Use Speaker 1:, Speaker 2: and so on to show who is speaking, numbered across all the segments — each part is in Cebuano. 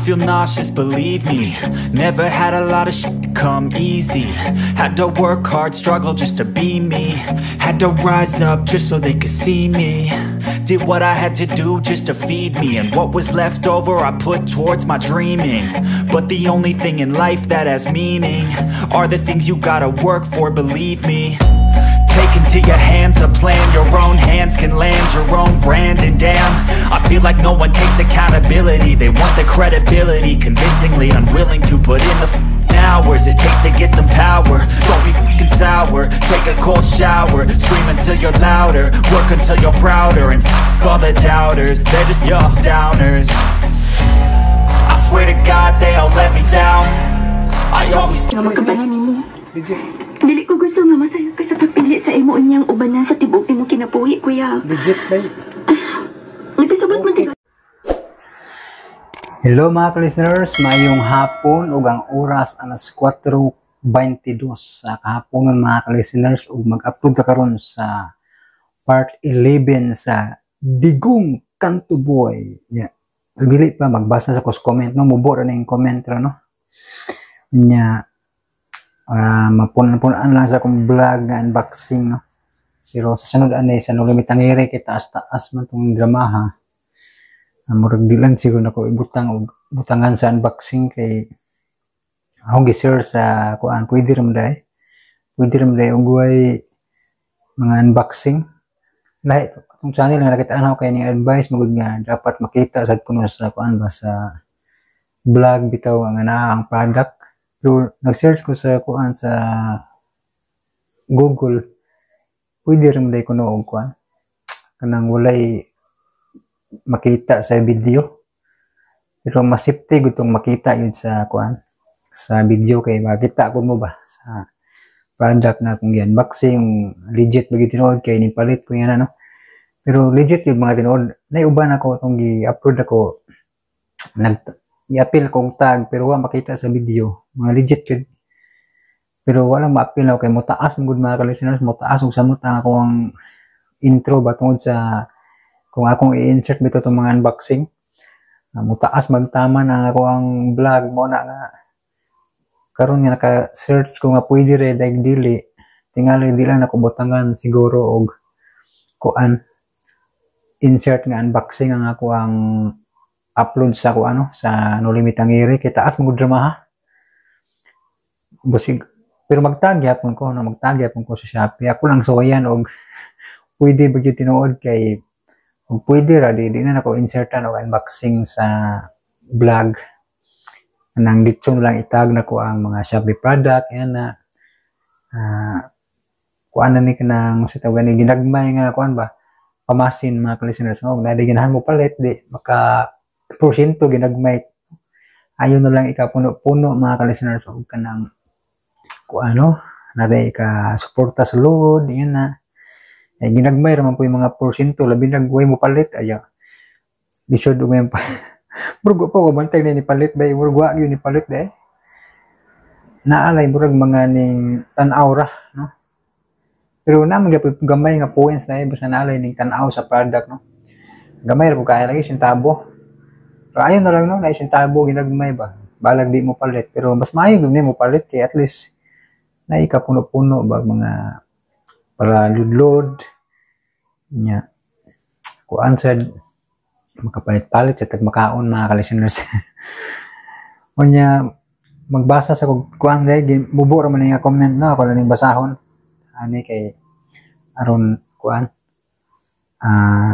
Speaker 1: feel nauseous, believe me. Never had a lot of shit come easy. Had to work hard, struggle just to be me. Had to rise up just so they could see me. Did what I had to do just to feed me, and what was left over I put towards my dreaming. But the only thing in life that has meaning are the things you gotta work for, believe me. Take into your hands a plan. Your own hands can land your own brand. And damn, I feel like no one takes accountability. They want the credibility, convincingly unwilling to put in the hours it takes to get some power. Don't be f***ing sour, take a cold shower. Scream until you're louder, work until you're prouder. And f*** all the doubters, they're just your downers. I swear to God, they all let me down. I always
Speaker 2: Nga magkabalan nimo.
Speaker 3: Legit.
Speaker 2: Dili ko gusto nga masayop ka sa pagpili sa imo unyang ubanan sa tibuok imong kinabuhi, kuya.
Speaker 3: Legit ba?
Speaker 2: Nagkasabot man tigil.
Speaker 4: Hello, mga listeners, mayong hapon ug ang oras alas 4:22 sa kahaponon, mga listeners, ug mag-upload ta karon sa part 11 sa Digong Kanto Boy. Yeah. So dili pa magbasa sa kos comment, no, mubo ra na yung comment ra, no. Nya mapunan-punan lang sa akong vlog nga unboxing, no. Pero sa sunod anay sa Noli Me Tangere kay taas-taas man tong drama ha. Murag di lang siguro nako ibutang og butangan sa unboxing kay akong gi-share sa kuan, pwede ra man diay. Pwede ra man diay og way mga unboxing. Lahi atong channel nga nakitaan ako kay ni advice magud nga dapat makita sad kuno sa kuan ba, sa vlog bitaw nga naa ang product. Pero nag-search ko sa kuan, sa Google, pwede ra man diay kuno og kuan kanang walay makita sa video. Pero mas safety gud tong makita yun sa kuan, sa video, kay makita ko mo ba sa product na kung gi-unboxing, legit ba gyud tinuod kay nipalit ko yan, ano. Pero legit yung mga tinuod. Naiuban ako itong gi-upload ako, nag i-apil kong tag pero wa makita sa video. Mga legit yun. Pero walang ma-apil ako kay mo taas man gud, mga ka-listeners, mo taas og samot ang akong intro ba tungod sa kung akong i-insert bitaw itong mga unboxing. Mutaas magtama na ako ang vlog mo na nga karon nga naka-search ko nga pwede re dag dili, tingali di lang nako butangan siguro og kuan, insert nga unboxing ang ako ang upload sa ko ano, sa Noli Me Tangere kay taas mo drama ha. Busig pero magtag gyapon ko, no, magtag gyapon ko sa Shopee. Ako lang suwayan og pwede ba gyud tinuod, kay kung pwede ra di na nako insertan og unboxing sa vlog. Nang ditso na lang itag nako ang mga Shopee product yan na kuan na ni kanang sa tawag ni ginagmay nga kuan ba, pamasin, mga listeners, no. Na di ganahan mo palit, di maka porsyento ginagmay. Ayon na lang ikapuno-puno, mga ka-listeners, og kanang kuan, no, na di ka suporta sa load yan na eh, ginagmay ra man po yung mga porsyento, labi na way mo palit aya lisod ug pa. Murag pa ko bantay na ni palit ba, murag wa gyud ni palit de. Naalay murag mga ning tan-aw ra, no. Pero naman gyud gamay nga points na eh, basta naalay ning tan-aw sa product, no. Gamay ra pud kaya lagi sentabo. Pero ayon na lang, no, na sentabo ginagmay ba. Balag di mo palit, pero mas maayo gyud mo palit kay at least na ikapuno-puno ba mga para ludlod nya kuan sad, makapalit-palit sa tag makaon, mga ka-listeners. Unya magbasa sa kog kuan dai, mubo ra man nga comment na ako ning basahon ani kay aron kuan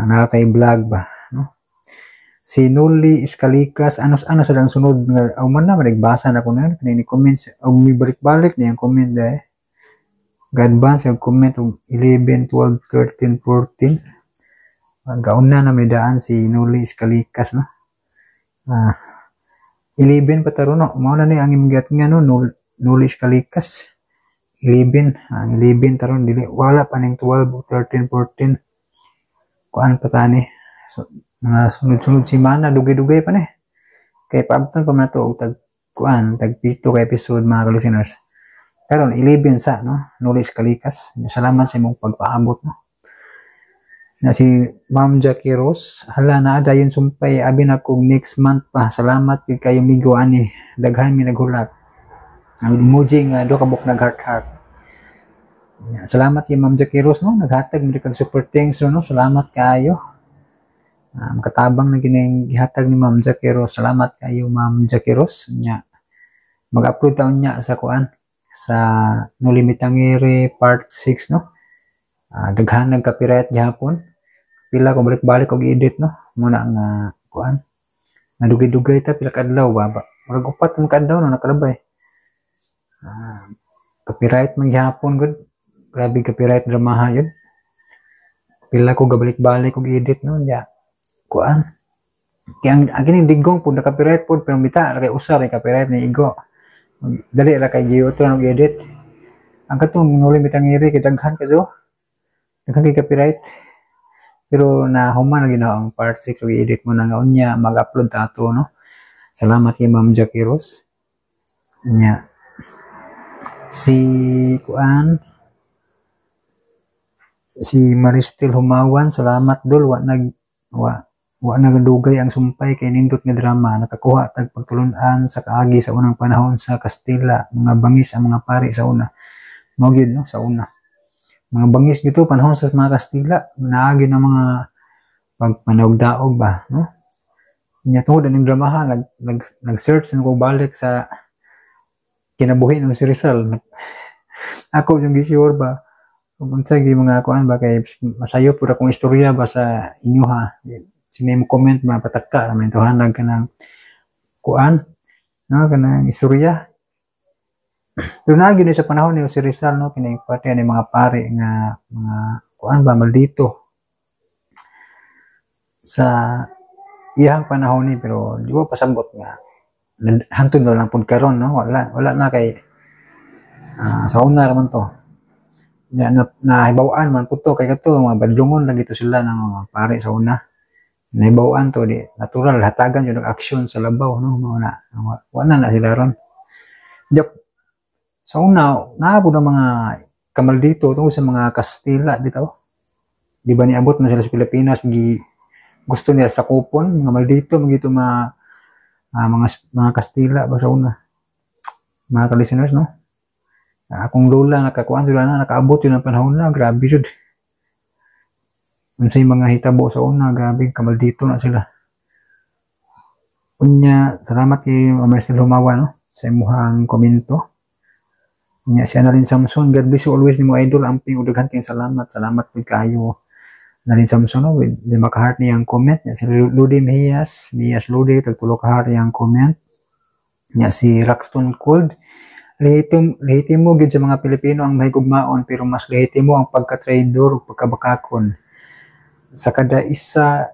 Speaker 4: naa tay vlog ba, no. Si Noli Iskalikas, ano ano sa lang sunod nga aw man na nagbasa na ko na kani ni comment og balik-balik niyang comment dai. Ga-advance og comment og 11, 12, 13, 14. Gauna na may daan si Noli Iskalikas, no. 11 pa taro, no. Mao na ni ang imong giat nga, no, Noli Iskalikas. 11, ang 11 taron dili wala pa ning 12, 13, 14. Kuan pa tani. So, mga sunod-sunod semana, dugay-dugay pa ni. Kay paabton pa man nato og tag kuan, tag 7 ka episode, mga listeners. Karon 11 sa, no, Noli Iskalikas. Salamat sa imong pagpaabot, no. Na si Ma'am Jackie Rose, hala na dayon sumpay, abi na kung next month pa. Salamat kay kayo migo ani. Daghan mi naghulat. Ang emoji nga duha ka buok nag heart heart. Salamat kay Ma'am Jackie Rose, no, naghatag mo kag super thanks, no. Salamat kaayo. Makatabang na kining gihatag ni Ma'am Jackie Rose. Salamat kayo, Ma'am Jackie Rose. Nya mag-upload taon niya sa kuan sa Noli Me Tangere part 6, no. Daghan nag-copyright gihapon. Pila ko balik-balik og edit, no. Muna nga kuan. Nadugay-dugay ta pila ka adlaw ba? Murag upat man ka adlaw, no, nakalabay. Copyright man gihapon gud. Grabe copyright dramaha yun. Pila ko gabalik-balik og edit, no, nya. Kuan. Kaya ang kining digong pud na copyright pud, pero bita ra kay usa ra copyright ni igo. Dali ra kay giutro og edit. Ang katong Noli Me Tangere kay daghan ka jo. Daghan kay copyright. Pero na human na ginawa ang part 6 og edit mo na nga unya mag-upload ta ato, no. Salamat kay Ma'am Jackie Rose. Nya si kuan, si Maristel Humawan, salamat dol, wa nag wa wa nagdugay ang sumpay kay nindot nga drama, nakakuha tag pagtulun-an sa kaagi sa unang panahon sa Kastila, mga bangis ang mga pari sa una. Mao gyud, no, sa una. Mga bangis gito panahon sa mga Kastila, naagi ng mga pagpanawgdaog ba, no? Nya tungod aning dramaha, nag nag nag-search na ko balik sa kinabuhi ng si Rizal. Ako yung gisure ba kung unsa gyud mga kuan ba, kay masayo pud akong istorya ba sa inyo ha. Sino mo comment ba, patakta naman ito hanag kanang kuan, no, kanang istorya. Pero naa gyud ni sa panahon ni si Rizal, no, kini pati ani mga pare nga mga kuan ba, maldito sa iyang panahon ni, pero di ba pasabot nga hantod na lang pud karon, no. Wala wala na kay sa una ra man to na, na, nahibaw-an man pud to kay kato mga badlungon lang dito sila ng mga pare sa una. Nahibaw-an to, di natural hatagan jud og aksyon sa labaw, no. Mao na wala na sila ron. Jap sa una naa pud ang mga kamaldito tungod sa mga Kastila bitaw. Di ba niabot man sila sa Pilipinas, gi gusto nila sa kupon, mga maldito magito mga mga Kastila ba sa una. Mga ka-listeners, no? Akong lola nakakuan sila na nakaabot yun ang panahon na, grabe jud. Unsay mga hitabo sa una, grabe kamaldito na sila. Unya, salamat kay Ma'am Estel Humawa, no, sa imuhang komento. Unya si Annalyn Samson, God bless you always nimo, idol, amping ug daghan kayong salamat. Salamat pud kaayo, Annalyn Samson, no, with lima ka heart niyang comment. Nya si Ludi Mejias, Mejias Ludi, tag tulo ka heart niyang comment. Nya si Roxton Cold, lehitimo, lehitimo gyud sa mga Pilipino ang mahigugmaon, pero mas lehitimo ang pagka-traidor ug pagkabakakon. Sa kada isa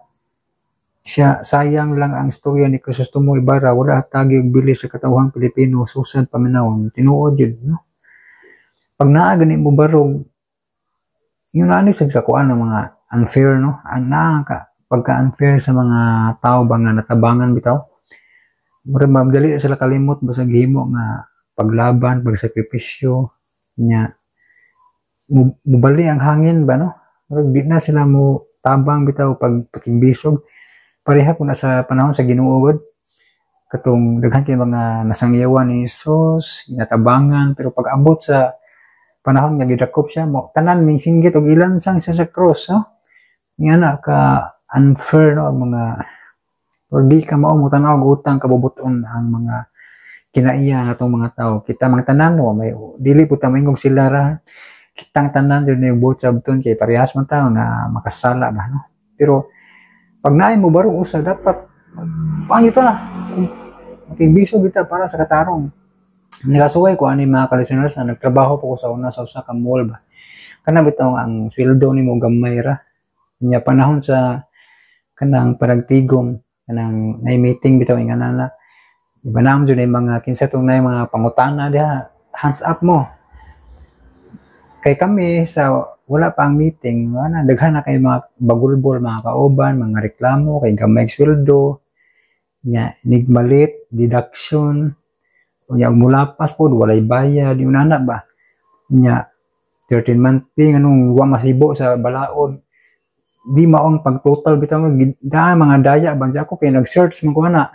Speaker 4: siya, sayang lang ang istorya ni Crisostomo Ibarra, wala hatagi og bili sa katawhang Pilipino, susad paminawon. Tinuod gyud, no? Pag naa gani mo barog, yun na ani sad kakuan ng mga unfair, no? Ana ka pagka unfair sa mga tao ba nga natabangan bitaw. Mura madali sila kalimot basta gihimo nga paglaban, pagsakripisyo nya mubali ang hangin ba, no? Murag di na sila mo tabang bitaw pag pakigbisog. Pareha po na sa panahon sa Ginoo gud. Katong daghan kay mga nasangyawan ni Jesus, ginatabangan, pero pag abot sa panahon nga gidakop siya mo, tanan may singgit og ilansang siya sa cross, no? Nga na ka unfair, no, ang mga or di ka mao mo tan-aw og utang kabubuton ang mga kinaiya natong mga tao. Kita mang tanan, no, may dili po ta maingong sila ra. Kitang tanan jud ni buot sabton kay parehas man ta nga makasala ba, no? Pero pag naay mo barong usa, dapat ang ito na makigbisog kita para sa katarong. Nakasuway ko ani, mga ka-listeners, na nagtrabaho po ko sa una sa usa ka mall ba. Kana bitaw ang sweldo nimo gamay ra. Nya panahon sa kanang panagtigom, kanang nay meeting bitaw ingana na. Di ba naam jud mga kinsa tong nay mga pangutana diha, hands up mo. Kay kami sa wala pa ang meeting, wala daghan na kay mga bagulbol, mga kauban, mga reklamo kay gamay sweldo, nya nigmalit, deduction, unya mulapas pod walay bayad, yun ana ba. Nya 13 month pay nganong wa masibo sa balaod. Di maong pag total bitaw da mga daya ba ako kay nag-search man ko ana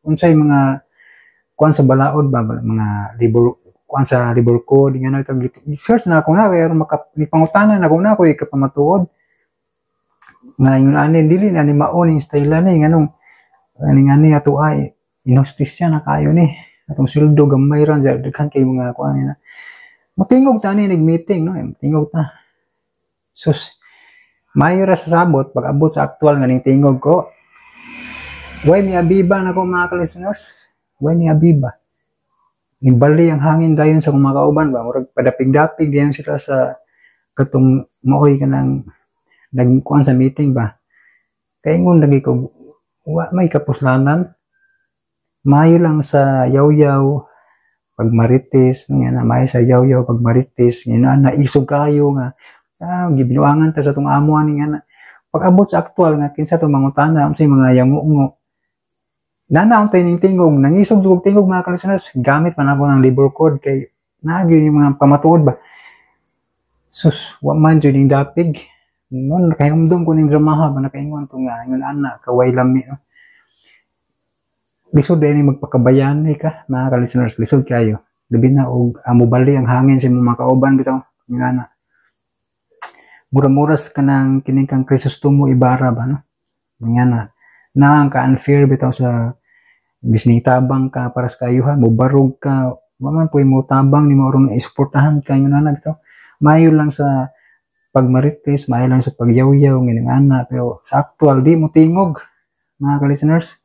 Speaker 4: unsay mga kuan sa balaod ba, mga labor, kuan sa labor code nga na search na ako na kay aron maka ni pangutana na ko na ko ikapamatuod nga ingon ani dili na ni mao ning style ni nganong ani ngani ato ay inhustisya na kayo ni atong sweldo gamay ra, daghan kay mga kuan na motingog ta ni nag-meeting, no, motingog ta. Sus, mayo ra sa sabot. Pag abot sa aktual nga ning tingog ko, way mi abiba na ko, mga ka-listeners, way ni abiba. Nibali ang hangin dayon sa mga kauban ba, murag padapig-dapig diyan sila sa katong maoy kanang nagkuan sa meeting ba. Kay ingon lagi ko, wa may kapuslanan. Maayo lang sa yaw-yaw pag marites nga na, maayo sa yaw-yaw pag marites nga na naisog kayo nga gibinuangan ta sa tong amo ani nga na. Pag abot sa aktual nga kinsa to mangutana, unsay mga yango-ngo nana ang ning tingog, nangisog jud tingog, mga ka-listeners. Gamit man ako ng labor code kay naa gyud yung mga pamatuod ba. Sus, wa man jud ning dapig no. Nakahinumdum ko ning dramaha ba, nakaingon ko nga ingon ana kaway lami, no? Lisod ni magpakabayani ka, mga ka-listeners, lisod kayo, labi na og mobali ang hangin sa imong mga kauban bitaw. Ingon ana, mura-muras ka ng kining kang Crisostomo Ibarra ba, no? Nga na na ang ka-unfair bitaw sa bisning tabang ka para sa kaayuhan, mobarog ka, wa man po mo tabang nimo aron isuportahan ka. Ingon ana bitaw, maayo lang sa pagmarites, maayo lang sa pagyawyaw ngin ana, pero sa actual di mo tingog, mga ka-listeners.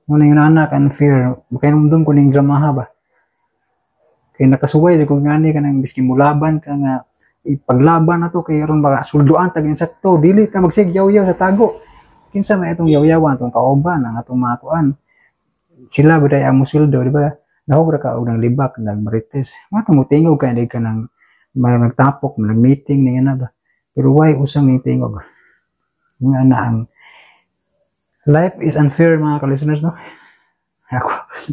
Speaker 4: Mo na anak unfair, makahinumdum ko ning dramaha ba. Kay nakasuway jud ko ngani kanang biski mulaban ka nga ipaglaban na to kay aron baka sulduan tag insakto, dili ta magsig yaw-yaw sa tago. Kinsa may itong yaw-yawan, atong kauban, ang atong mga kuan. Sila ba ang musweldo, di ba? Nahog ra ka og nang libak, nagmarites. Mga mo tingog ka, hindi ka nang nagtapok, nag-meeting, ni nga na ba. Pero why usang ning tingog? Nga na ang life is unfair, mga ka-listeners, no?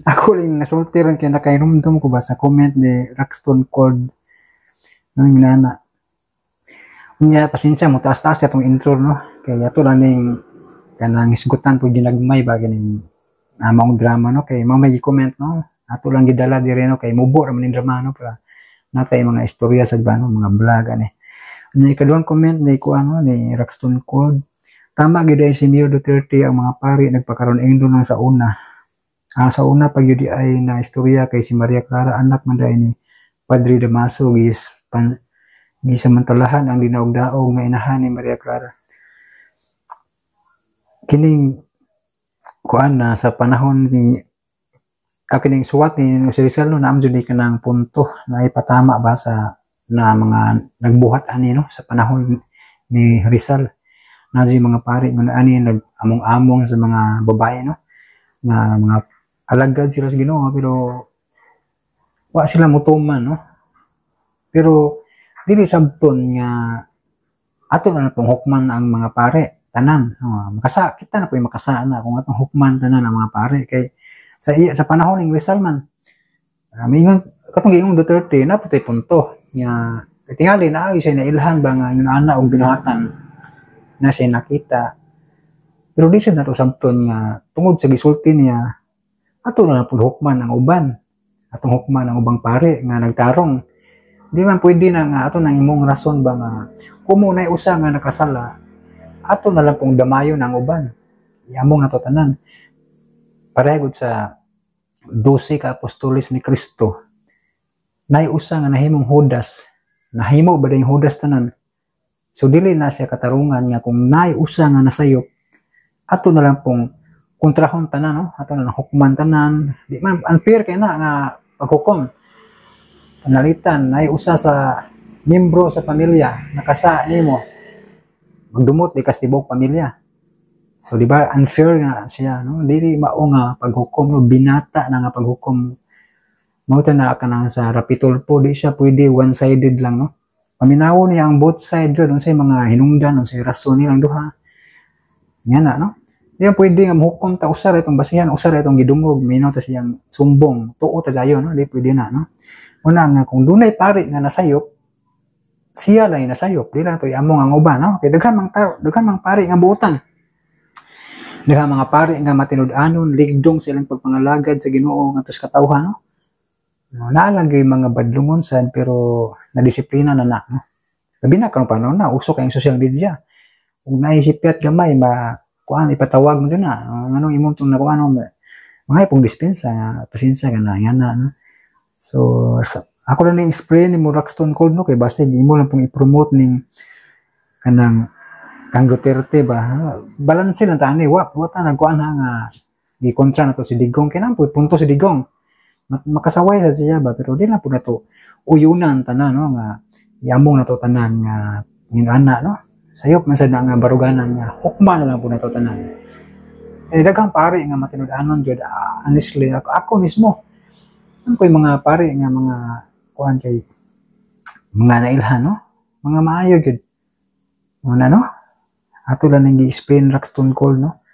Speaker 4: Ako rin nasulti rin kaya nakainumdum ko ba sa comment ni Rockstone Cold, no, yung nana. Unya, pasensya mo, taas-taas itong intro, no? Kaya ito lang ning kanang hisgutan po ginagmay ba kining maong drama, no? Kay mao may comment, no? Ato lang gidala diri, no? Kay mubo ra man ning drama, no? Para natay mga istorya sa iba, no? Mga vlog, ani. Unya, ikaduhang comment ni kuan, no? Ni Rockstone Cold. Tama gyud ay si Mayor Duterte, ang mga pari nagpakaroon ingno lang sa una. Sa una pag yun ay na istorya kay si Maria Clara anak man ni Padre Damaso, gis pan gisamantalahan ang dinaog-daog nga inahan ni Maria Clara. Kining kuan na sa panahon ni kining suwat ni Jose Rizal, no, naam jud ni kanang punto na ipatama ba sa na mga nagbuhat ani, no, sa panahon ni Rizal na yung mga pari nga ani nag-among-among sa mga babae, no, nga mga alagad sila sa Ginoo pero wa sila mutuman, no. Pero dili sabton nga ato na pong hukman ang mga pare tanan, no? Makasa kita na po yung makasa na kung atong hukman tanan ang mga pare kay sa panahon ni Rizal man, mingon katong giingong Duterte na putay punto nga tingali na ay siya nailhan ba nga yung ana og binuhatan na siya nakita, pero di sad nato sabton nga tungod sa gisulti niya ato na lang pud hukman ang uban, atong hukman ang ubang pare nga nagtarong. Di man pwede na nga ato nang imong rason ba nga kung mo usa nga nakasala, ato na lang pong damayon ang uban, iamong nato tanan. Pareho sa 12 ka apostoles ni Kristo, nay usa nga nahimong Judas, nahimo ba yung Judas tanan? So dili na siya katarungan nga kung nay usa nga nasayop, ato na lang pong kontrahon tanan, no, ato na lang hukman tanan. Di man unfair kay na nga paghukom. Panalitan nay usa sa membro sa pamilya nakasa nimo, magdumot di kas tibok pamilya. So di ba unfair nga siya, no? Dili mao nga paghukom, no, binata na nga paghukom. Mao ta na kanang sa Rapitulpo, di siya pwede one-sided lang, no? Paminawo niya ang both side gyud, unsay mga hinungdan, unsay rason nilang duha nga na, no? Di man pwede nga mohukom ta usa ra itong basihan, usa ra itong gidungog, minaw ta siyang sumbong, tuo ta dayon, no? Di pwede na, no? Una nga kung dunay pari nga nasayop, siya lang nasayop, di lang to iamong ang uban, no? Kay daghan mang tao, daghan mang pari nga buotan. Daghan mga pari nga matinud-anon, ligdong sa ilang pagpangalagad sa Ginoo ngadto sa katawhan, no? No, naa lang gyud mga badlungon sad pero nadisiplina na na, no? Labi na karon panahon na uso kayong social media. Ug naisipyat gamay ma kuan ipatawag mo na. Nganong imong tong nakuan, no? Mga ipong dispensa, pasensya ka na nga na, no? So ako lang ni-explain ni mo Rockstone Cold, no, kay basig imo lang pong i-promote ning kanang kang Duterte ba. Balanse lang tani, wa wa ta nagkuan ha nga gikontra na to si Digong, kay nang punto si Digong. Makasaway sa siya ba, pero di lang po na to uyunan tanan, no, nga iamong na to tanan nga ngin-ana, no. Sayop man sad na nga baruganan nga hukma na lang po na to tanan. Eh daghang pare nga matinud-anon jud, honestly ako mismo. Ano ko'y mga pare nga mga kuan kay mga nailhan, no? Mga maayo jud. Muna, no? Ato lang nang gi-explain Rockstone Cold, no?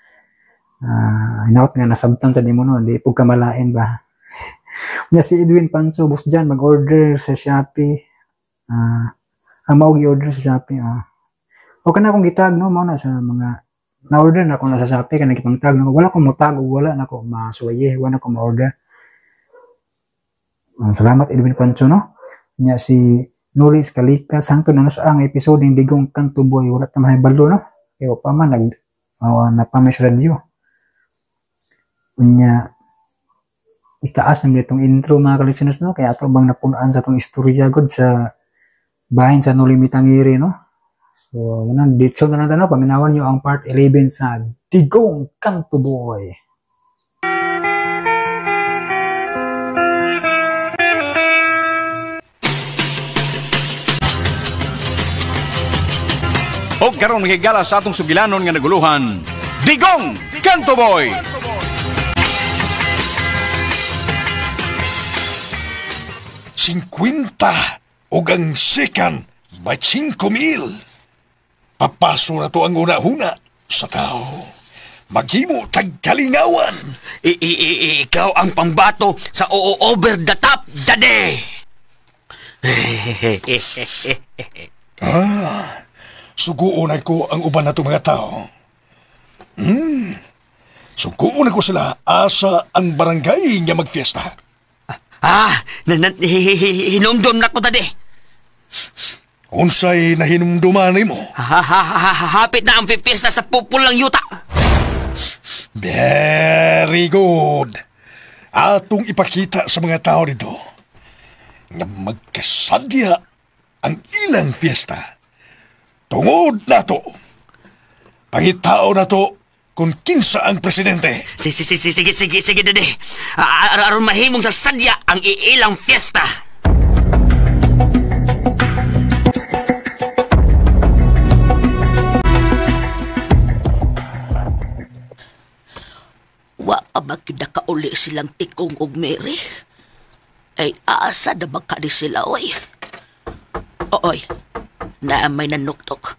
Speaker 4: Inaot nga nasabtan sa nimo, no, di pug kamalain ba. Nya si Edwin Pancho, boss dyan, mag-order sa Shopee. Ang mao gi-order sa Shopee, ah. O kana akong gitag, no, mao na sa mga na-order na ako na sa Shopee kanang gipangtag, no. Wala ko motag ug wala na ko masuwaye, wala na ko ma-order. Salamat Edwin Pancho, no. Nya si Nulis Kalika, sangto na sa ang episode ng Digong Kanto Boy, wala ta mahibalo, no. Kay wa pa man nag napamis radio. Unya itaas na itong intro mga ka-listeners, no, kaya ato bang napunan sa itong istorya god sa bahin sa Noli Me Tangere, no. So muna dito na lang, no, paminawan niyo ang part 11 sa Digong Kanto Boy.
Speaker 3: Og karon higala sa atong sugilanon nga naguluhan, Digong Kanto Boy.
Speaker 5: 50 ug ang second by 5,000. Papaso na to ang una-huna sa tao. Maghimo tagkalingawan.
Speaker 6: Ikaw ang pambato sa over the top, daddy.
Speaker 5: Suguon ko ang uban na to mga tao. Suguon ko sila asa ang barangay nga magfiesta.
Speaker 6: Hinumdum na ko, daddy.
Speaker 5: Unsay nahinumduman nimo?
Speaker 6: Hapit na ang fiesta sa Pupulang Yuta.
Speaker 5: Very good. Atong ipakita sa mga tao dito nga magkasadya ang ilang fiesta. Tungod nato. Pangitao nato kung kinsa ang presidente.
Speaker 6: Sige, daddy. Aron mahimong sa sadya ang iilang fiesta.
Speaker 7: Wa pa ba gyud nakauli silang Tikong og Mary? Ay, asa na ba ka ni sila, oy? Oy, na may nanuktok.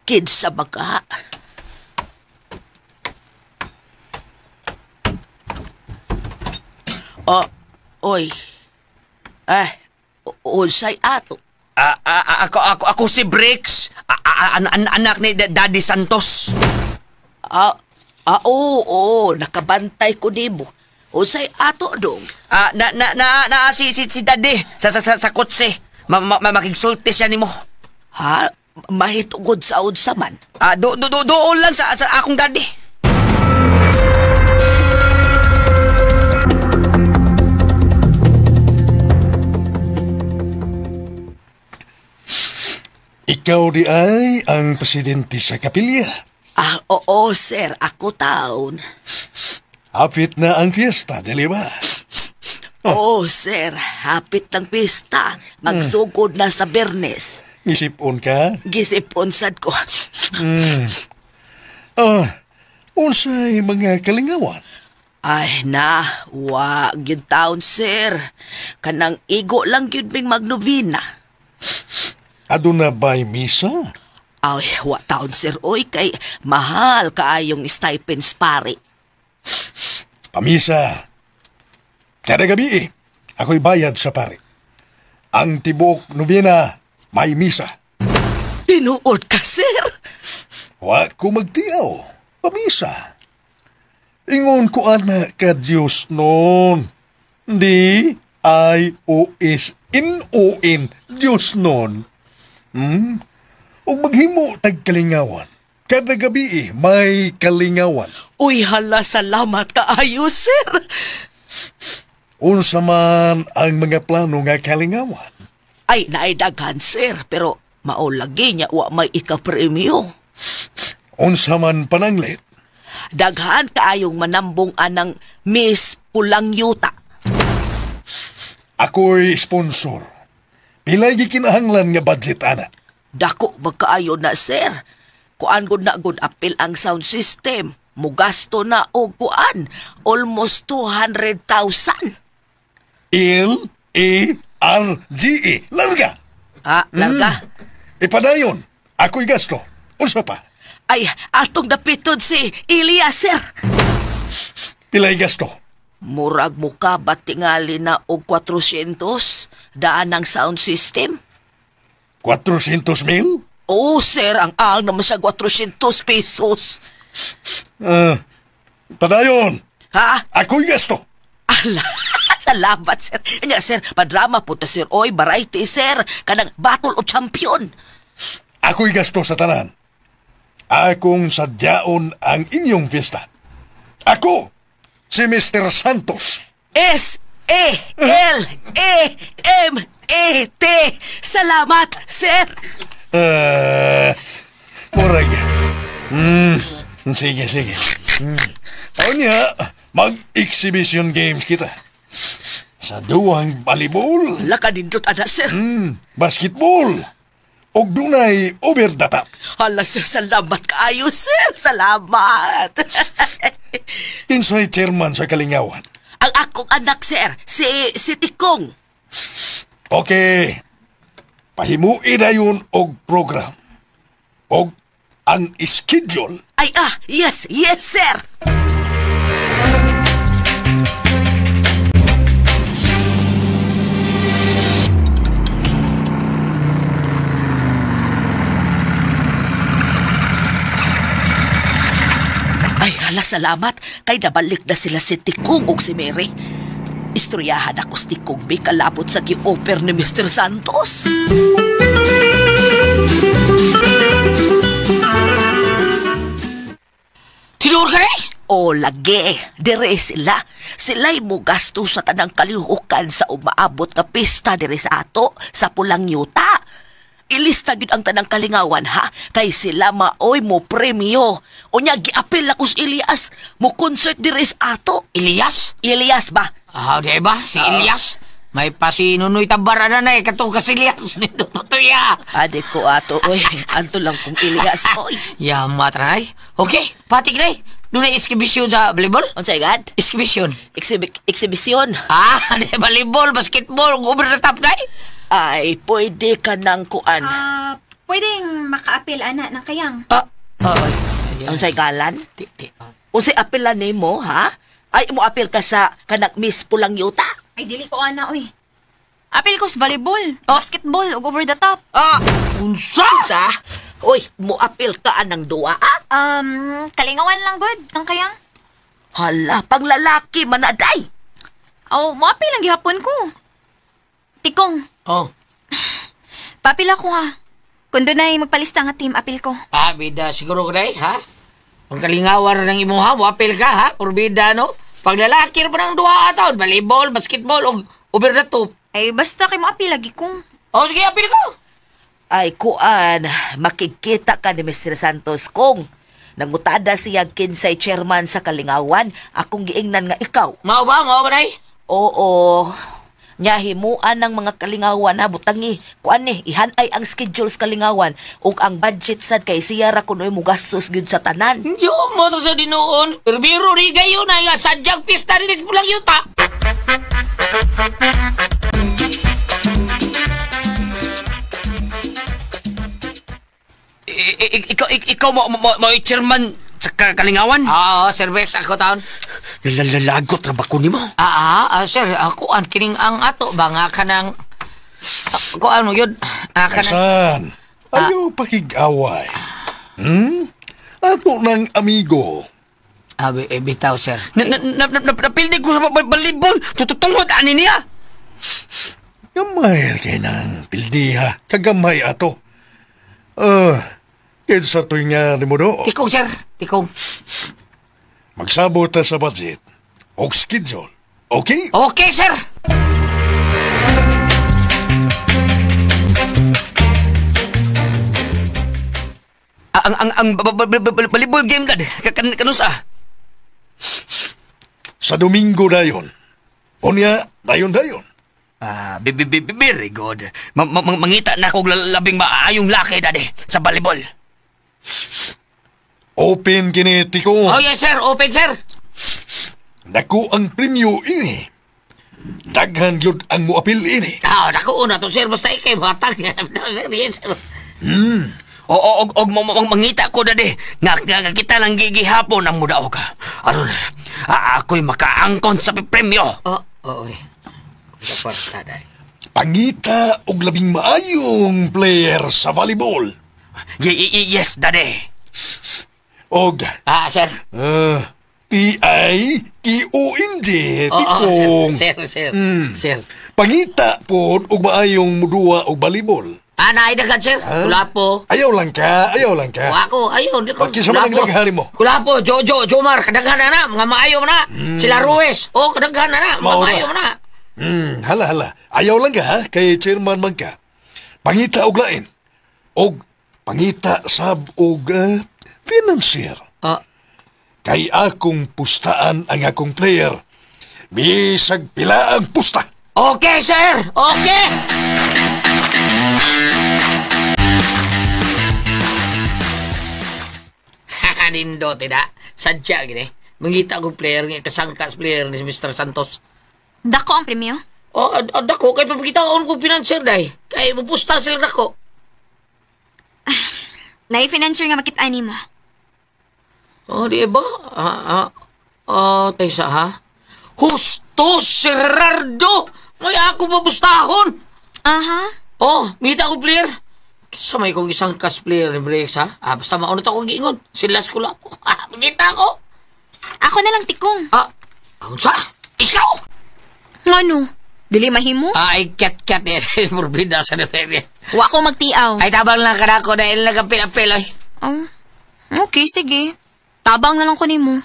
Speaker 7: Kinsa ba ka? Oh, oy. Eh, unsay ato?
Speaker 6: Ako si Bricks, anak ni Daddy Santos.
Speaker 7: Oo, nakabantay ko nimo. Unsay ato dong?
Speaker 6: Na si Daddy sa kotse. Makigsulti siya nimo.
Speaker 7: Ha? Mahitungod sa unsa man?
Speaker 6: Doon lang sa akong daddy.
Speaker 5: Ikaw di ay ang presidente sa kapilya.
Speaker 7: Oo, sir. Ako taon.
Speaker 5: Hapit na ang fiesta, dili ba?
Speaker 7: Oo, sir. Hapit ng pista. Magsugod na sa Bernes.
Speaker 5: Gisipon ka?
Speaker 7: Gisipon sad ko.
Speaker 5: Unsay mga kalingawan?
Speaker 7: Ay na, wa gyud taon, sir. Kanang igo lang gyud ming magnobina.
Speaker 5: Aduna ba'y misa?
Speaker 7: Ay, wa taon, sir. Oy, kay mahal kaayong stipends pare.
Speaker 5: Pamisa. Kada gabi ako'y bayad sa pare. Ang tibok nobena may misa.
Speaker 7: Tinuod ka, sir.
Speaker 5: Wa ko magtiaw. Pamisa. Ingon ko ana ka Diyos nun. D-I-O-S-N-O-N. Diyos nun. Ug maghimo tag kalingawan. Kada gabi may kalingawan.
Speaker 7: Uy, hala, salamat kaayo, sir.
Speaker 5: Unsa man ang mga plano nga kalingawan?
Speaker 7: Ay, naidaghan, sir. Pero mao lagi niya wa may ikapremyo.
Speaker 5: Unsa man pananglit?
Speaker 7: Daghan kaayong manambong anang Miss Pulang Yuta.
Speaker 5: Ako'y sponsor. Pilay gikinahanglan nga budget ana.
Speaker 7: Dako magkaayo na, sir. Kuan gud na gud apil ang sound system. Mugasto na og kuan almost 200,000.
Speaker 5: L-A-R-G-E. Larga!
Speaker 7: Ah, larga.
Speaker 5: Ipadayon. Ako'y gasto. Unsa pa?
Speaker 7: Ay, atong dapiton si Elias, sir.
Speaker 5: Pilay gasto.
Speaker 7: Murag muka batingali na og 400 daan ang sound system.
Speaker 5: 400 mil?
Speaker 7: Oo, sir, ang naman siya 400 pesos.
Speaker 5: Padayon.
Speaker 7: Ha?
Speaker 5: Ako'y gasto.
Speaker 7: Ala, salamat, sir. Nya, sir, padrama po ta, sir. Oy, variety, sir. Kanang Battle of Champion.
Speaker 5: Ako'y gasto sa tanan. Akong sadyaon ang inyong fiesta. Ako, si Mr. Santos.
Speaker 7: S-A-L-A-M-A-T. Salamat, sir.
Speaker 5: Murag. Sige, sige. Unya, mag-exhibition games kita. Sa duwang volleyball.
Speaker 7: Laka nindot, ana, sir.
Speaker 5: Basketball. Og dunay over the top.
Speaker 7: Hala, sir, salamat kaayo, sir. Salamat.
Speaker 5: Kinsay chairman sa Kalingawan?
Speaker 7: Ang akong anak, sir, si Tikong.
Speaker 5: Okay. Pahimui dayon og program. Og ang schedule.
Speaker 7: Ay, yes, yes, sir. Ay, hala, salamat. Kay nabalik na sila si Tikong ug si Mary. Istoryahan ako si Tikong may kalabot sa gi-offer ni Mr. Santos.
Speaker 6: Tinuod ka ni?
Speaker 7: O lagi, dire sila. Sila'y mo gasto sa tanang kalihukan sa umaabot nga pista dire sa ato, sa Pulang Yuta. Ilista gyud ang tanang kalingawan ha, kay sila maoy mo premyo. Unya giapil ako si Elias, mo concert dire sa ato.
Speaker 6: Elias?
Speaker 7: Elias ba?
Speaker 6: Ah, di ba? Si Elias? May pasinunoy tabara na na eh, katong kasilias nito tuya.
Speaker 7: Ade ko ato, oy. Anto lang kong Elias, oy.
Speaker 6: Yamat na ay. Okay, patik na eh. Doon na exhibition sa volleyball?
Speaker 7: Unsay gad?
Speaker 6: Exhibition.
Speaker 7: Exhibition.
Speaker 6: Ah, di volleyball, basketball, over the top na eh.
Speaker 7: Ay, pwede ka nang kuan.
Speaker 8: Pwedeng makaapil, ana, ng kayang.
Speaker 6: Ah, ay.
Speaker 7: Unsay galan?
Speaker 6: Ti, ti.
Speaker 7: Unsay apilan nimo, ha? Ay, mo apil ka sa kanang Miss Pulang Yuta.
Speaker 8: Ay, dili ko, ana, oy. Apil ko sa volleyball, basketball, ug over the top.
Speaker 6: Ah, unsa?
Speaker 7: Unsa? Oy, mo apil ka anang duwa, ah?
Speaker 8: Kalingawan lang, good, ng kayang.
Speaker 7: Hala, panglalaki manaday.
Speaker 8: Oh, mo apil ang gihapon ko. Tikong.
Speaker 6: Oh.
Speaker 8: Papil ako, ha. Kung doon ay magpalista nga team, apil ko.
Speaker 6: Ah, bida, siguro ko day, ha? Ang kalingawan ng imong ha, wapil ka, ha? Purbida, no? Pag lalaki pa ng duha ataon, volleyball, basketball, og over the top.
Speaker 8: Ay, basta kay mo apil lagi ko.
Speaker 6: Oh, sige, apil ko.
Speaker 7: Ay, kuan, makikita ka ni Mr. Santos kung nangutada siya kinsay chairman sa Kalingawan, akong giingnan nga ikaw.
Speaker 6: Mao ba, day?
Speaker 7: Oo. Nya himuan ng mga kalingawan ha, butangi. Kuan ni, ihanay ang schedule sa Kalingawan ug ang budget sad kay siya ra kunoy mo gastos gyud sa tanan.
Speaker 6: Yo mo to sa dinuon. Pero biro ni gayo na nga sadyang pista ni Pulang Yuta.
Speaker 9: Ikaw mo chairman sa Kalingawan?
Speaker 6: Oo, Sir Bex, ako taon.
Speaker 9: Lalalagot ra ba ko nimo?
Speaker 6: Sir, ako an kining ang ato ba nga kanang kuan mo yun? Kanang
Speaker 5: Kasan? Ayaw pakig-away. Ato ng amigo.
Speaker 6: Abi, bitaw, sir.
Speaker 9: Napildi ko sa volleyball. Tututungod ani niya.
Speaker 5: Gamay kay nang pildiha. Kagamay ato. Kinsa to'y nga ni mo do.
Speaker 6: Tikong, sir. Tikong.
Speaker 5: Magsabot ta sa budget. Og schedule. Okay?
Speaker 6: Okay, sir.
Speaker 9: Ang volleyball game dad. Kanusa?
Speaker 5: Sa Domingo dayon. Unya, dayon-dayon.
Speaker 9: Very good. Mangita na akong labing maayong laki, daddy, sa volleyball.
Speaker 5: Open kini, Tiko.
Speaker 6: Oh, yes, sir. Open, sir.
Speaker 5: Dako ang premyo ini. Daghan gyud ang muapil ini.
Speaker 6: Ah, dako na to, sir. Basta ikay matag. Yes, sir.
Speaker 9: Oo, og mangita ko, daddy. Nga kita lang gigihapon ang mudaog. Aron, ako'y makaangkon sa premyo.
Speaker 6: Oo, eh.
Speaker 5: Pangita og labing maayong player sa volleyball.
Speaker 9: Yes, daddy.
Speaker 5: Og
Speaker 6: sir.
Speaker 5: T-I-K-O-N-G, tikong.
Speaker 6: Sir, sir. Sir.
Speaker 5: Pangita pod og maayong muduwa og volleyball.
Speaker 6: Naay daghan, sir. Kulapo.
Speaker 5: Ayaw lang ka, ayaw lang ka.
Speaker 6: Ako, ayaw.
Speaker 5: Bakit sa mga daghari mo?
Speaker 6: Kulapo, Jojo, Jomar, kadaghan na na. Mga maayo mo na. Sila Ruiz, kadaghan na na. Mga maayo mo na.
Speaker 5: Hala, hala. Ayaw lang ka, ha? Kay chairman man ka. Pangita og lain. Og pangita sab og financier. Kay akong pustaan ang akong player. Bisag pila ang pusta.
Speaker 6: Okay, sir! Okay! Nindo, tida. Sadya, gini. Mangita akong player, kasangkas player ni Mr. Santos.
Speaker 8: Dako ang premyo?
Speaker 6: Oh, dako. Kay papakita ko kong financier, day. Kay mapusta sila dako.
Speaker 8: Nai-financer nga makita ni mo.
Speaker 6: Oh, di ba? Taysa, ha? Husto, Gerardo! May ako mabustahon!
Speaker 8: Aha.
Speaker 6: Oh, mita ko player. Sa may kong isang kas player ni Breaks, ha? Basta maunot akong giingon. Silas ko lang po. Magkita ko.
Speaker 8: Ako na lang tikong.
Speaker 6: Unsa? Ikaw?
Speaker 8: Ngano? Dili mahimo?
Speaker 6: Ay, kat-kat eh. Morbida sa nefere.
Speaker 8: Wa ko magtiaw.
Speaker 6: Ay, tabang lang ka na ako dahil nagapil-apil, ay.
Speaker 8: Oh, okay, sige. Tabang na lang ko nimo.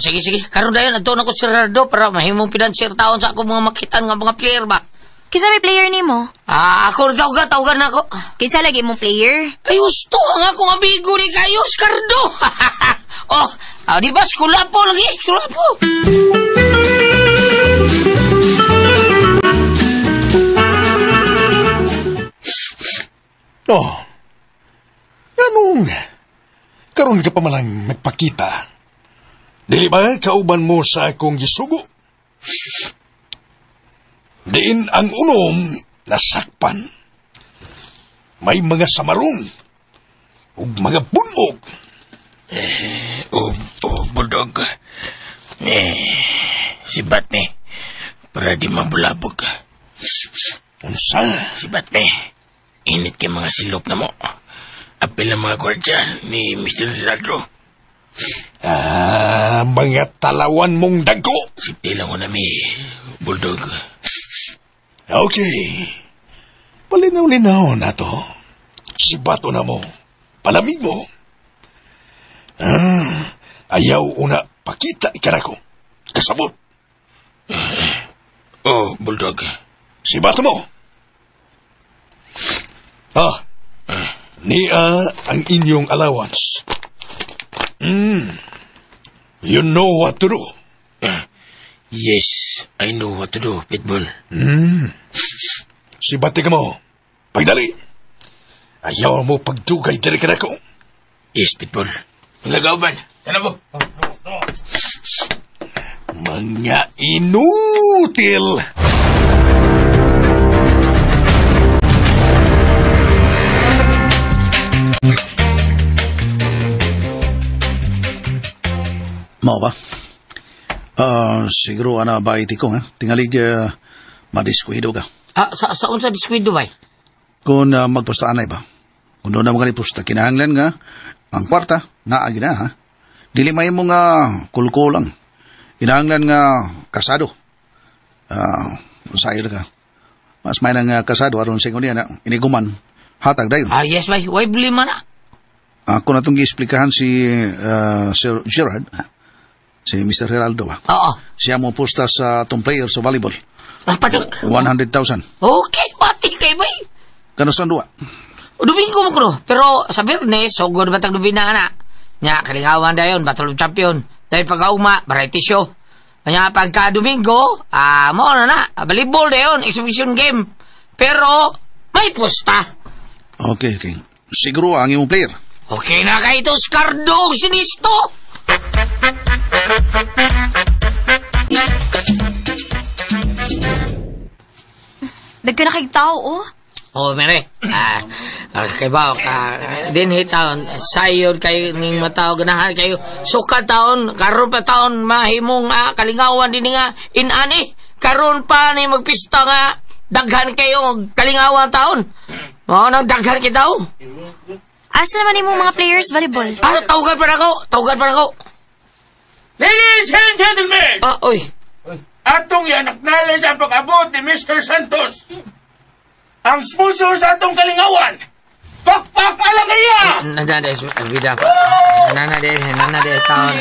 Speaker 6: Sige, sige. Karon dayon, adto na ko si Gerardo para mahimong financier taon sa akong mga makitaan nga mga player ba.
Speaker 8: Kinsa may player nimo?
Speaker 6: Ako tawgan na ako.
Speaker 8: Kinsa lagi mong player?
Speaker 6: Ay, gusto ang akong amigo ni Cayos Cardo. Di ba? Skulapo lagi, skulapo.
Speaker 5: Oh. Anong karon ka pa malang nagpakita? Dili ba kauban mo sa akong gisugo? Diin ang unom nasakpan. May mga samarong ug mga bunog.
Speaker 9: Bulldog. Sibat ni. Para di mabulabog.
Speaker 5: Unsa?
Speaker 9: Sibat ni. Init kay mga silop na mo. Apil ang mga gwardya ni Mr. Gerardo.
Speaker 5: Mga talawan mong dagko.
Speaker 9: Sipti lang ko na mi, Bulldog.
Speaker 5: Okay. Palinaw-linaw na to. Sibato na mo. Palamig mo. Ayaw una pakita ikanako. Kasabot.
Speaker 9: Oh, Bulldog.
Speaker 5: Sibato mo. Niya ang inyong allowance. You know what to do.
Speaker 9: Yes, I know what to do, Pitbull.
Speaker 5: Sibati ka mo. Pagdali. Ayaw mo pagdugay diri ka nako.
Speaker 9: Yes, Pitbull. Mga kauban, ano mo?
Speaker 5: Mga inutil!
Speaker 10: Mao ba? Siguro ana ba iti ko, ha? Tingalig madiskuido ka.
Speaker 6: Sa unsa diskuido ba?
Speaker 10: Kung magpustaan ay ba? Kung doon na mga pusta, kinahanglan nga, ang kwarta, naagi na ha. Dili may mo nga kulko lang. Kinahanglan nga kasado. Usahay ka. Mas may nang kasado aron sa ingon niya na iniguman hatag dayon.
Speaker 6: Ah, yes, bay. Way blima na.
Speaker 10: Ako na itong giesplikahan si Sir Gerard, si Mr. Geraldo ba?
Speaker 6: Oo.
Speaker 10: Siya mo pusta sa atong player sa volleyball.
Speaker 6: Ah, patak.
Speaker 10: 100,000.
Speaker 6: Okay, pati kay bay.
Speaker 10: Kano sa duwa?
Speaker 6: Domingo mo kuno. Pero sa Biyernes, sugod ba tag na na. Nya, kalingawan dayon, Battle of Champion. Dahil pagkaugma, variety show. Nya, pagka Domingo, mo na na, volleyball dayon, exhibition game. Pero, may pusta.
Speaker 10: Okay, okay. Siguro ang imong player.
Speaker 6: Okay na kay ito, Scardo, sinisto.
Speaker 8: Dagka na kay tao, oh.
Speaker 6: Oh, mere. Kay ba, din hitaon, sayon kayo ning matao, ganahan kayo. Suka taon, karon pa taon, mahimong kalingawan din nga inani. Karon pa ni magpista nga, daghan kayo kalingawan taon. Mao nang daghan kita, oh.
Speaker 8: Asa naman imong mga players volleyball?
Speaker 6: Ah, tawagan pa nako, tawagan pa nako.
Speaker 11: Ladies and gentlemen!
Speaker 6: Ah, oy.
Speaker 11: Atong i-acknowledge ang pag-abot ni Mr. Santos. Ang sponsor sa atong kalingawan. Pakpak alakaya!
Speaker 6: Nana, bida. Nana, nana, taon.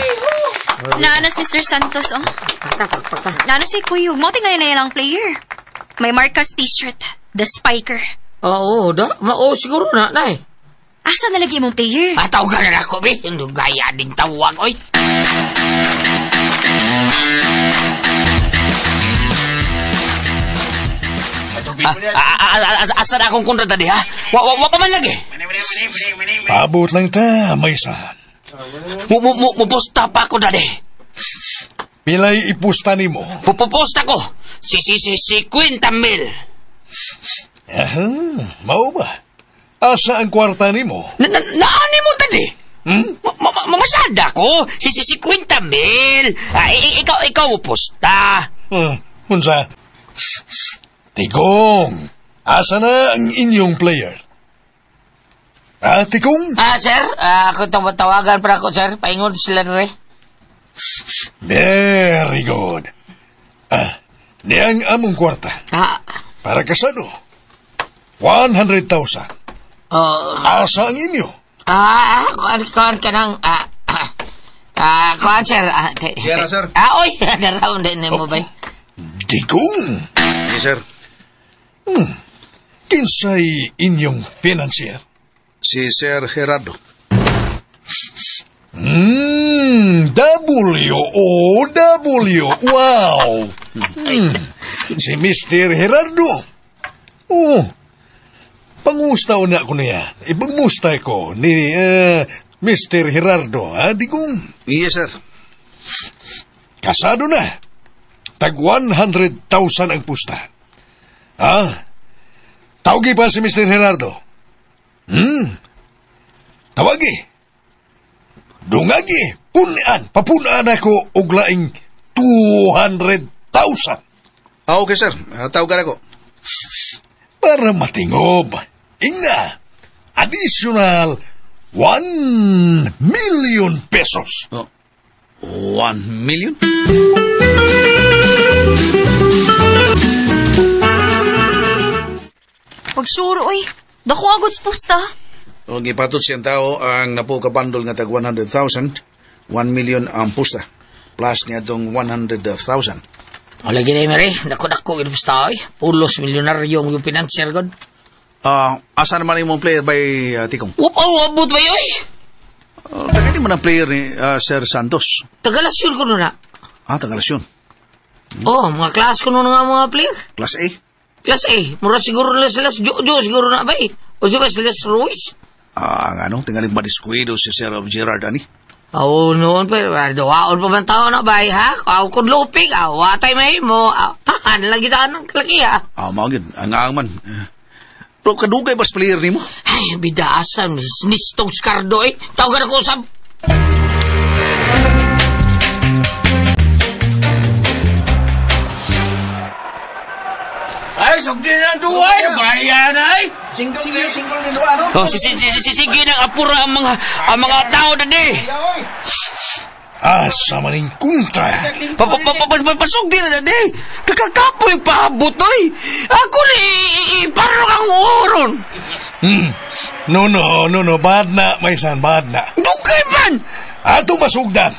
Speaker 8: Naanas Mr. Santos, oh.
Speaker 6: Pakta, pakta.
Speaker 8: Naano si Kuyog, mo tingali na ilang player. May Marcos t-shirt, the spiker.
Speaker 6: Oo, da. Oo, siguro na, nay.
Speaker 8: Asa nalagi mong player?
Speaker 6: Ah, tawagan na ako, be. Gaya ding tawag, oy.
Speaker 9: Asa na akong kontrata di, ha? Wa pa man lagi.
Speaker 5: Paabot lang ta, may saan.
Speaker 9: Mupusta pa ako, dadi.
Speaker 5: Pilay ipusta nimo?
Speaker 9: Pupusta ko. Si 50 mil.
Speaker 5: Aha, mao ba? Asa ang kwarta nimo?
Speaker 9: Naani mo, dadi? Hmm? Mamasada ko. Si 50 mil. Ikaw pusta.
Speaker 5: Unsa? Tikong, asa na ang inyong player? Ah, Tikong?
Speaker 6: Ah, sir, ako tawagan pa ako, sir. Paingon sila rin.
Speaker 5: Very good. Ah, niyang among kwarta.
Speaker 6: Ah.
Speaker 5: Para kasano? 100,000.
Speaker 6: Oh.
Speaker 5: Asa ang inyo?
Speaker 6: Ah, kuan ka nang, kuan, sir.
Speaker 10: Yara, sir.
Speaker 6: Ah, oy, naroon din mo ba?
Speaker 5: Digong!
Speaker 10: Yes, sir.
Speaker 5: Kinsay inyong financier?
Speaker 10: Si Sir Gerardo.
Speaker 5: W-O-W. Wow! Si Mr. Gerardo. Oh. Pangustaw na ako niya. Ipagmusta ko ni Mr. Gerardo, ha, Digong?
Speaker 10: Yes, sir.
Speaker 5: Kasado na. Tag 100,000 ang pusta. Ah, tawagi pa si Mr. Gerardo. Tawagi. Dungagi. Punaan. Papunaan ako og laing 200,000.
Speaker 10: Ah, okay, sir. Tawagan ako.
Speaker 5: Para matingob. Inga. Additional 1 million pesos.
Speaker 10: Oh, 1 million?
Speaker 8: Pag sure, oy. Dako agad sa pusta.
Speaker 10: O, gipatot siyang tao ang napukabandol nga tag 100,000, 1 million ang pusta. Plus niya itong 100,000.
Speaker 6: O, lagi na, Mary. Dako-dako yung pusta, oy. Pulos milyonaryo yung financier, god.
Speaker 10: Asa naman yung player by Tikong?
Speaker 6: Wap, oh, abot ba, oy?
Speaker 10: Taga mo ng player ni Sir Santos.
Speaker 6: Tagalasyon ko nun na.
Speaker 10: Ah, tagalasyon.
Speaker 6: Oh, mga class ko nun nga mga player.
Speaker 10: Class A?
Speaker 6: Class A. Mura siguro na sila Jojo, siguro na ba eh. O siya ba sila Ruiz?
Speaker 10: Ah, ang ano, tingaling madiskuido si Sir Gerard, ani?
Speaker 6: Oo, noon pa. Dawaon pa man tao na ba, ha? Aw, kung lupig, aw, watay may mo. Tahan lang kita ng kalaki, ha?
Speaker 10: Ah, mao gyud. Ang ang man. Pero kadugay ba sa player nimo?
Speaker 6: Ay, bidaasan. Nistong Scardo, eh. Tawagan ako sa...
Speaker 11: Ay, Sugdi na ang duwa. Gaya na ay.
Speaker 10: Single ni, single ni duwa, no?
Speaker 9: Oh, sige nang apura ang mga tao dadi.
Speaker 5: Asa maning kontra.
Speaker 9: Pasugdi na dadi. Kakakapoy paabot oy. Ako ni parang ang oron.
Speaker 5: No, no, no, no. Bad na, may san, bad na.
Speaker 9: Dugay man!
Speaker 5: Ato masugdan.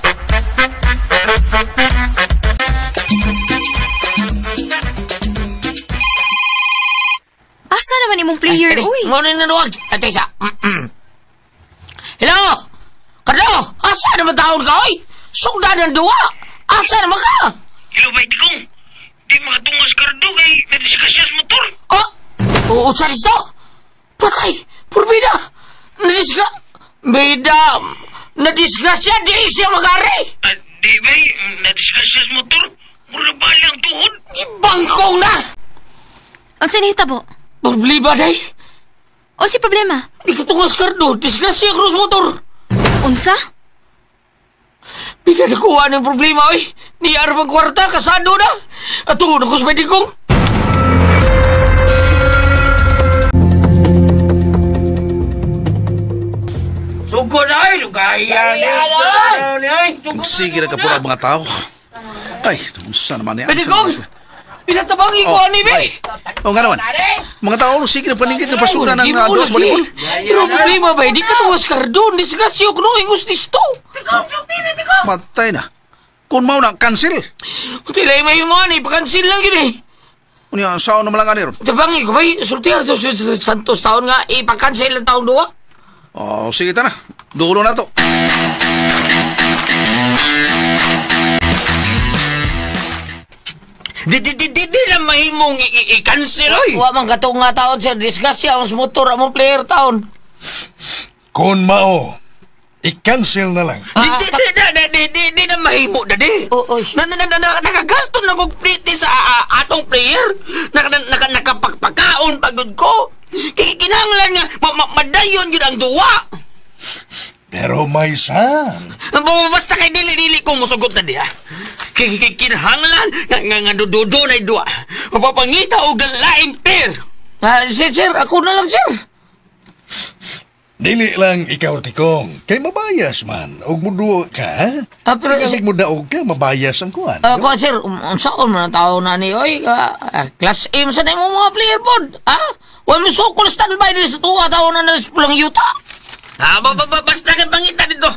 Speaker 8: Asa naman imong player, uy?
Speaker 6: Mo ni nanuwag. Ate sa. Hello? Karlo, asa naman taon ka, oy? Sugdan ang duwa. Asa naman ka?
Speaker 11: Hello, bay, Digong. Di mga tungas kardo kay nadisgrasya sa motor.
Speaker 6: Oh! Usa dito? Patay! Purbida! Bida! Nadisgrasya di siya magari!
Speaker 11: Di bay, nadisgrasya sa motor. Mura bali ang tuhod.
Speaker 6: Ibangkong na!
Speaker 8: Ang sinihitabo?
Speaker 6: Problema, day!
Speaker 8: O si problema?
Speaker 6: Di ka tungas kardo, disgrasya cross motor!
Speaker 8: Unsa?
Speaker 6: Bida nakuha ng problema, oy! Ni Armang kwarta, kasado na! At tungod ako sa medikong!
Speaker 11: Sugod ay, gaya na.
Speaker 10: Sige na kapura mga tao. Ay, unsa naman niya?
Speaker 6: Medigong! Pinatabangi ko, ani, be!
Speaker 10: O nga naman. Mga tao, sige na paningkit na pasunan ng dos volleyball.
Speaker 6: Pero problema ba, di ka tungas kardo, disgrasya ko no, ingus disto.
Speaker 10: Matay na. Kung mau na, cancel.
Speaker 6: Tilay may money, pakansil lang yun eh.
Speaker 10: Unya, saan naman lang ani ron?
Speaker 6: Tabangi ko ba, sultiar to Santos taon nga, ipakansel ang taong duwa.
Speaker 10: Oh, sige ta na. Dulo na to.
Speaker 9: Di lang mahimong i-cancel, oy.
Speaker 6: Wa man katong nga taon, sir, disgrasya ang motor among player taon.
Speaker 5: Kung mao, i-cancel na lang.
Speaker 9: Di na mahimo, dadi. Nakagasto na kong plate sa atong player. Nakapagpakaon pagod ko. Kinahanglan nga, madayon yun ang duwa.
Speaker 5: Pero may san.
Speaker 9: Basta kay dili-dili kong musugot na di, ha? Kinahanglan nga dududo na duwa. Mapapangita og laing player.
Speaker 6: Sir, ako na lang, sir.
Speaker 5: Dili lang ikaw, Tikong. Kay mabayas man. Og muduo ka, ha?
Speaker 6: Pero,
Speaker 5: kasi mudaog ka, mabayas ang kuan.
Speaker 6: Kuan, sir, unsaon man ang tao na ni, oy, class M sa na imong mga player pod. Ha? Wa mo sukol standby dili sa tuwa tao na na sa pulang yuta.
Speaker 9: Basta kay pangita dito.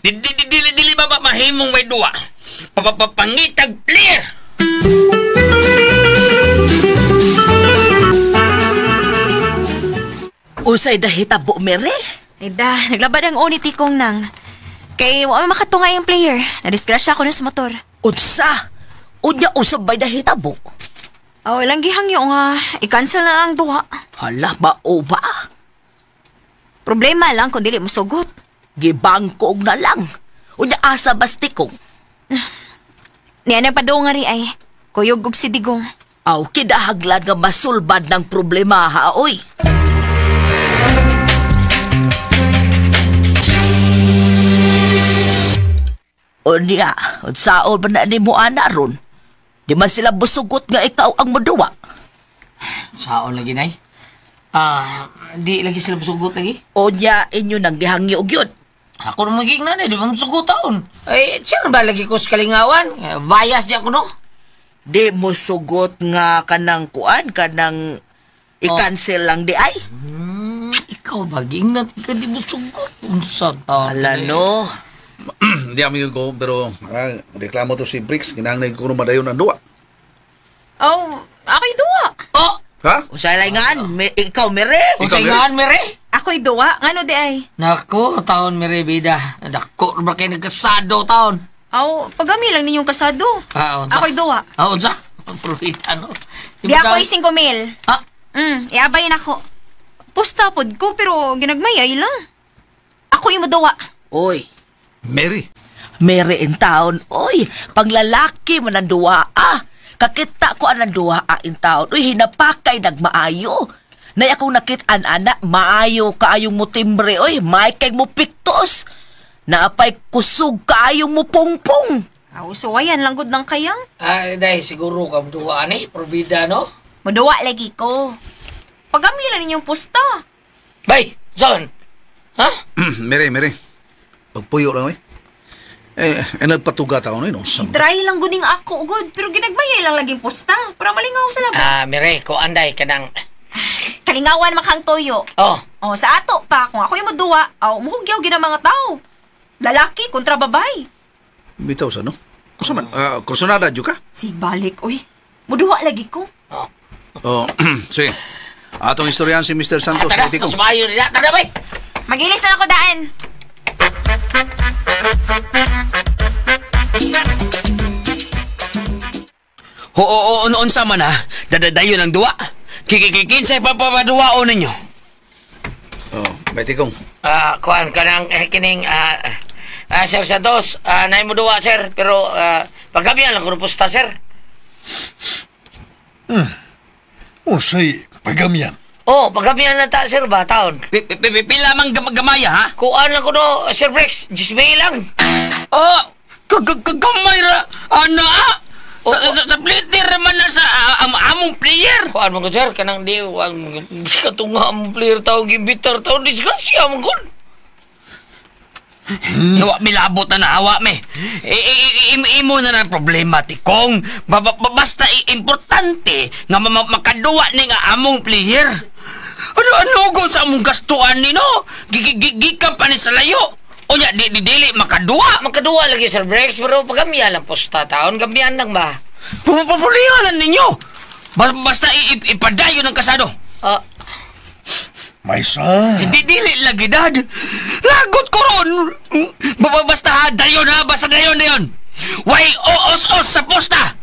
Speaker 9: Dili ba mahimong may duwa? Pangitag player.
Speaker 7: Usay dahitabo, Mere?
Speaker 8: Ay da, naglabad ang oni Tikong nang. Kay wa may makatungay ang player. Nadisgrasya ako na sa motor.
Speaker 7: Unsa? Unya usab bay dahitabo?
Speaker 8: Oh, ilang gihangyo nga. I-cancel na ang duwa.
Speaker 7: Hala, mao ba?
Speaker 8: Problema lang kung dili mo sugot.
Speaker 7: Gibangkog na lang. Unya asa bas Tikong?
Speaker 8: Niya nagpadunga ri ay. Kuyog og si Digong.
Speaker 7: Aw, kidahaglan nga masulbad ng problema ha, oy. Unya, unsaon man na nimo ana ron? Di man sila busugot nga ikaw ang moduwa.
Speaker 6: Saon lagi, nay? Di lagi sila busugot lagi?
Speaker 7: Unya, inyo nang gihangyo gyud.
Speaker 6: Ako nang maging nanay, di ba musugot taon? Eh, sir ba lagi ko sa kalingawan? Bias di ako, no?
Speaker 7: Di mo sugot nga kanang kuan, kanang i-cancel lang di ay.
Speaker 6: Ikaw ba, ging natin ka di mo sugot? Unsa taon?
Speaker 7: Ala, no?
Speaker 10: Hindi amin ko, pero reklamo to si Briggs, kinahanglan ko madayon ang duwa.
Speaker 8: Oh, ako'y duwa.
Speaker 6: Oh!
Speaker 10: Ha?
Speaker 7: Usay ngan, ikaw, Mere?
Speaker 6: Usay ngan, Mere?
Speaker 8: Ako'y duwa, ngano di ay?
Speaker 6: Nako, taon, Mere, bida. Dako, ba kayo nagkasado, taon?
Speaker 8: Aw, pagami lang ninyong kasado. Ako'y duwa.
Speaker 6: Unsa? Pruita, no?
Speaker 8: Di ako'y 5,000.
Speaker 6: Ha?
Speaker 8: Iabayin ako. Pusta pod ko, pero ginagmay ay lang. Ako'y mo duwa.
Speaker 7: Oy.
Speaker 10: Mary.
Speaker 7: Mary in town. Oy, panglalaki man ang duwa, ah. Kakita ko ang duwa, ah, in town. Uy, hinapakay nagmaayo. Nay akong nakitaan, ana, maayo kaayong mo timbre, oy, may kay mo piktos. Naapay kusog kaayong mo pungpung.
Speaker 8: Aw, so ayan, langgod ng kayang.
Speaker 6: Ay, dahil siguro ka duwa, ani, probida, no?
Speaker 8: Muduwa lagi ko. Pagamyo na ninyong pusta.
Speaker 6: Bay, Zon. Ha?
Speaker 10: Mere, mere. Pagpuyo lang, eh. Eh, nagpatuga taon, eh, no?
Speaker 8: Try lang guning ako, good. Pero ginagmayay lang laging pusta. Para malingaw sila ba?
Speaker 6: Ah, mere, ko anday kanang.
Speaker 8: Kalingawan makang toyo.
Speaker 6: Oh.
Speaker 8: Oh, sa ato pa, kung ako yung muduwa, aw, muhugyaw gina mga tao. Lalaki kontra babay.
Speaker 10: Bitaw sa, no? Usa man, kursunada, dyo ka?
Speaker 8: Si balik, oy. Muduwa lagi ko.
Speaker 10: Oh, sige. Atong istoryahan si Mr. Santos.
Speaker 6: Tara,
Speaker 10: Tara,
Speaker 6: mas maayo nila. Tara, bay.
Speaker 8: Magilis na ako daan.
Speaker 9: Oo, unsa man ha. Dadadayon ang duwa. Kikikinsay pa papaduwaon ninyo.
Speaker 10: Oh, bay tikong.
Speaker 6: Kuan kanang kining Sir Santos, naay mo duwa sir, pero paggabihan lang kuno pusta sir.
Speaker 5: Unsay pagamian?
Speaker 6: Oh, paggabihan na ta sir ba taon.
Speaker 9: Pila man gamaya ha?
Speaker 6: Kuan lang kuno Sir Brex, 10,000 lang.
Speaker 9: Oh, gamay ra ana. Sa player man na sa among player.
Speaker 6: Kuan man ko sir, kanang di wag katunga among player tao gibitar tao disgrasya man gud.
Speaker 9: Hawa mi labot na naawa mi. Imo na na problema tikong. Basta importante nga makaduwa ni nga among player. Ano gud sa among gastuan ni no? Gikan pa ni sa layo. Unya di dili makaduwa.
Speaker 6: Makaduwa lagi Sir Brex, pero pagamya lang posta taon, gamian lang ba?
Speaker 9: Pupulihan ninyo. Basta ipadayon ang kasado.
Speaker 5: Maysa.
Speaker 9: Hindi dili lagi dad. Lagot ko ron. Basta ha, dayon ha, basta dayon na yun. Way oos-os sa posta.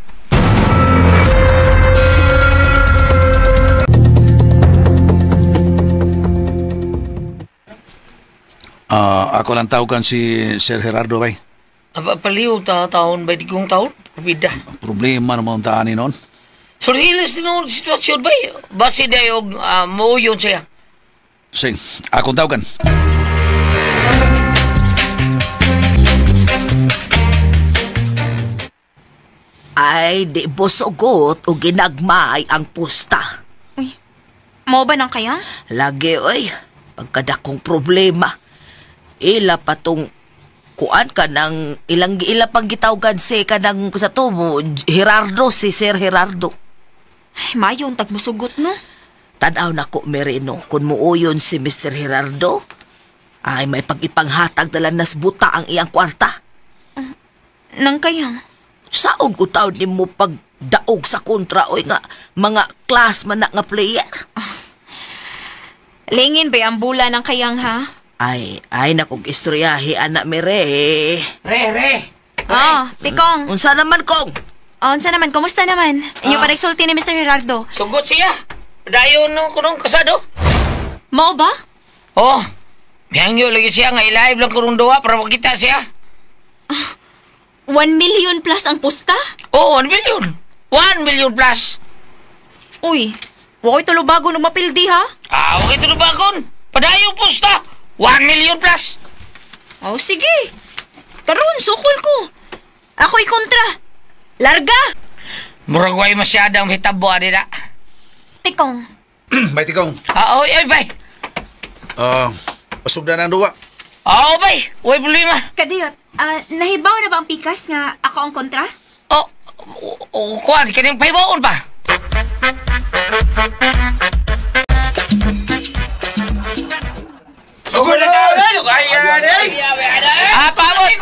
Speaker 10: Ako lang tawagan si Sir Gerardo bay.
Speaker 6: Paliw ta taon bay digong taon? Bida.
Speaker 10: Problema naman taan ni noon.
Speaker 6: So rilis din ang sitwasyon bay. Basi dayog muuyon siya.
Speaker 10: Sige, akong tawagan.
Speaker 7: Ay, di bosogot o ginagmay ang pusta.
Speaker 8: Uy, mo ba nang kaya?
Speaker 7: Lagi, oy. Pagkadakong problema. Ila pa tong kuan ka ng ilang ila pang gitawgan si kanang sa tubo Gerardo, si Sir Gerardo.
Speaker 8: Ay, mayon tagmusugot no.
Speaker 7: Tanaw na ko Merino kung muuyon si Mr. Gerardo. Ay may pag-ipanghatag dala nas buta ang iyang kwarta.
Speaker 8: Nang kayang?
Speaker 7: Saon ko taon nimo pagdaog sa kontra oy nga mga class man na nga player.
Speaker 8: Lingin ba ang bula ng kayang ha?
Speaker 7: Ay, nakong istoryahe, anak mere.
Speaker 6: Re.
Speaker 8: Ah, tikong.
Speaker 7: Unsa naman, kong?
Speaker 8: Unsa naman, kumusta naman? Inyo pa nagsulti ni Mr. Gerardo.
Speaker 6: Sugot siya. Dayon no, kunong kasado.
Speaker 8: Mao ba?
Speaker 6: Oh, mihangyo lagi siya nga i-live lang kunong duwa para makita siya.
Speaker 8: 1 million plus ang pusta?
Speaker 6: Oh, 1 million. 1 million plus.
Speaker 8: Uy, wako'y tulubagon og mapildi ha?
Speaker 6: Ah, wakay tulubagon. Padayong pusta. 1 million plus.
Speaker 8: Oh, sige. Karon, sukol ko. Ako'y kontra. Larga!
Speaker 6: Murag way masyadang hitabo, ani na.
Speaker 8: Tikong.
Speaker 10: Bay, tikong.
Speaker 6: Ah, oy, oy, bay.
Speaker 10: Pasugdan ang duwa.
Speaker 6: Oo, bay. Way problema.
Speaker 8: Kadiyot, nahibaw na ba ang pikas nga ako ang kontra?
Speaker 6: Oh, kuan, kaning pahibaon pa. Paabot!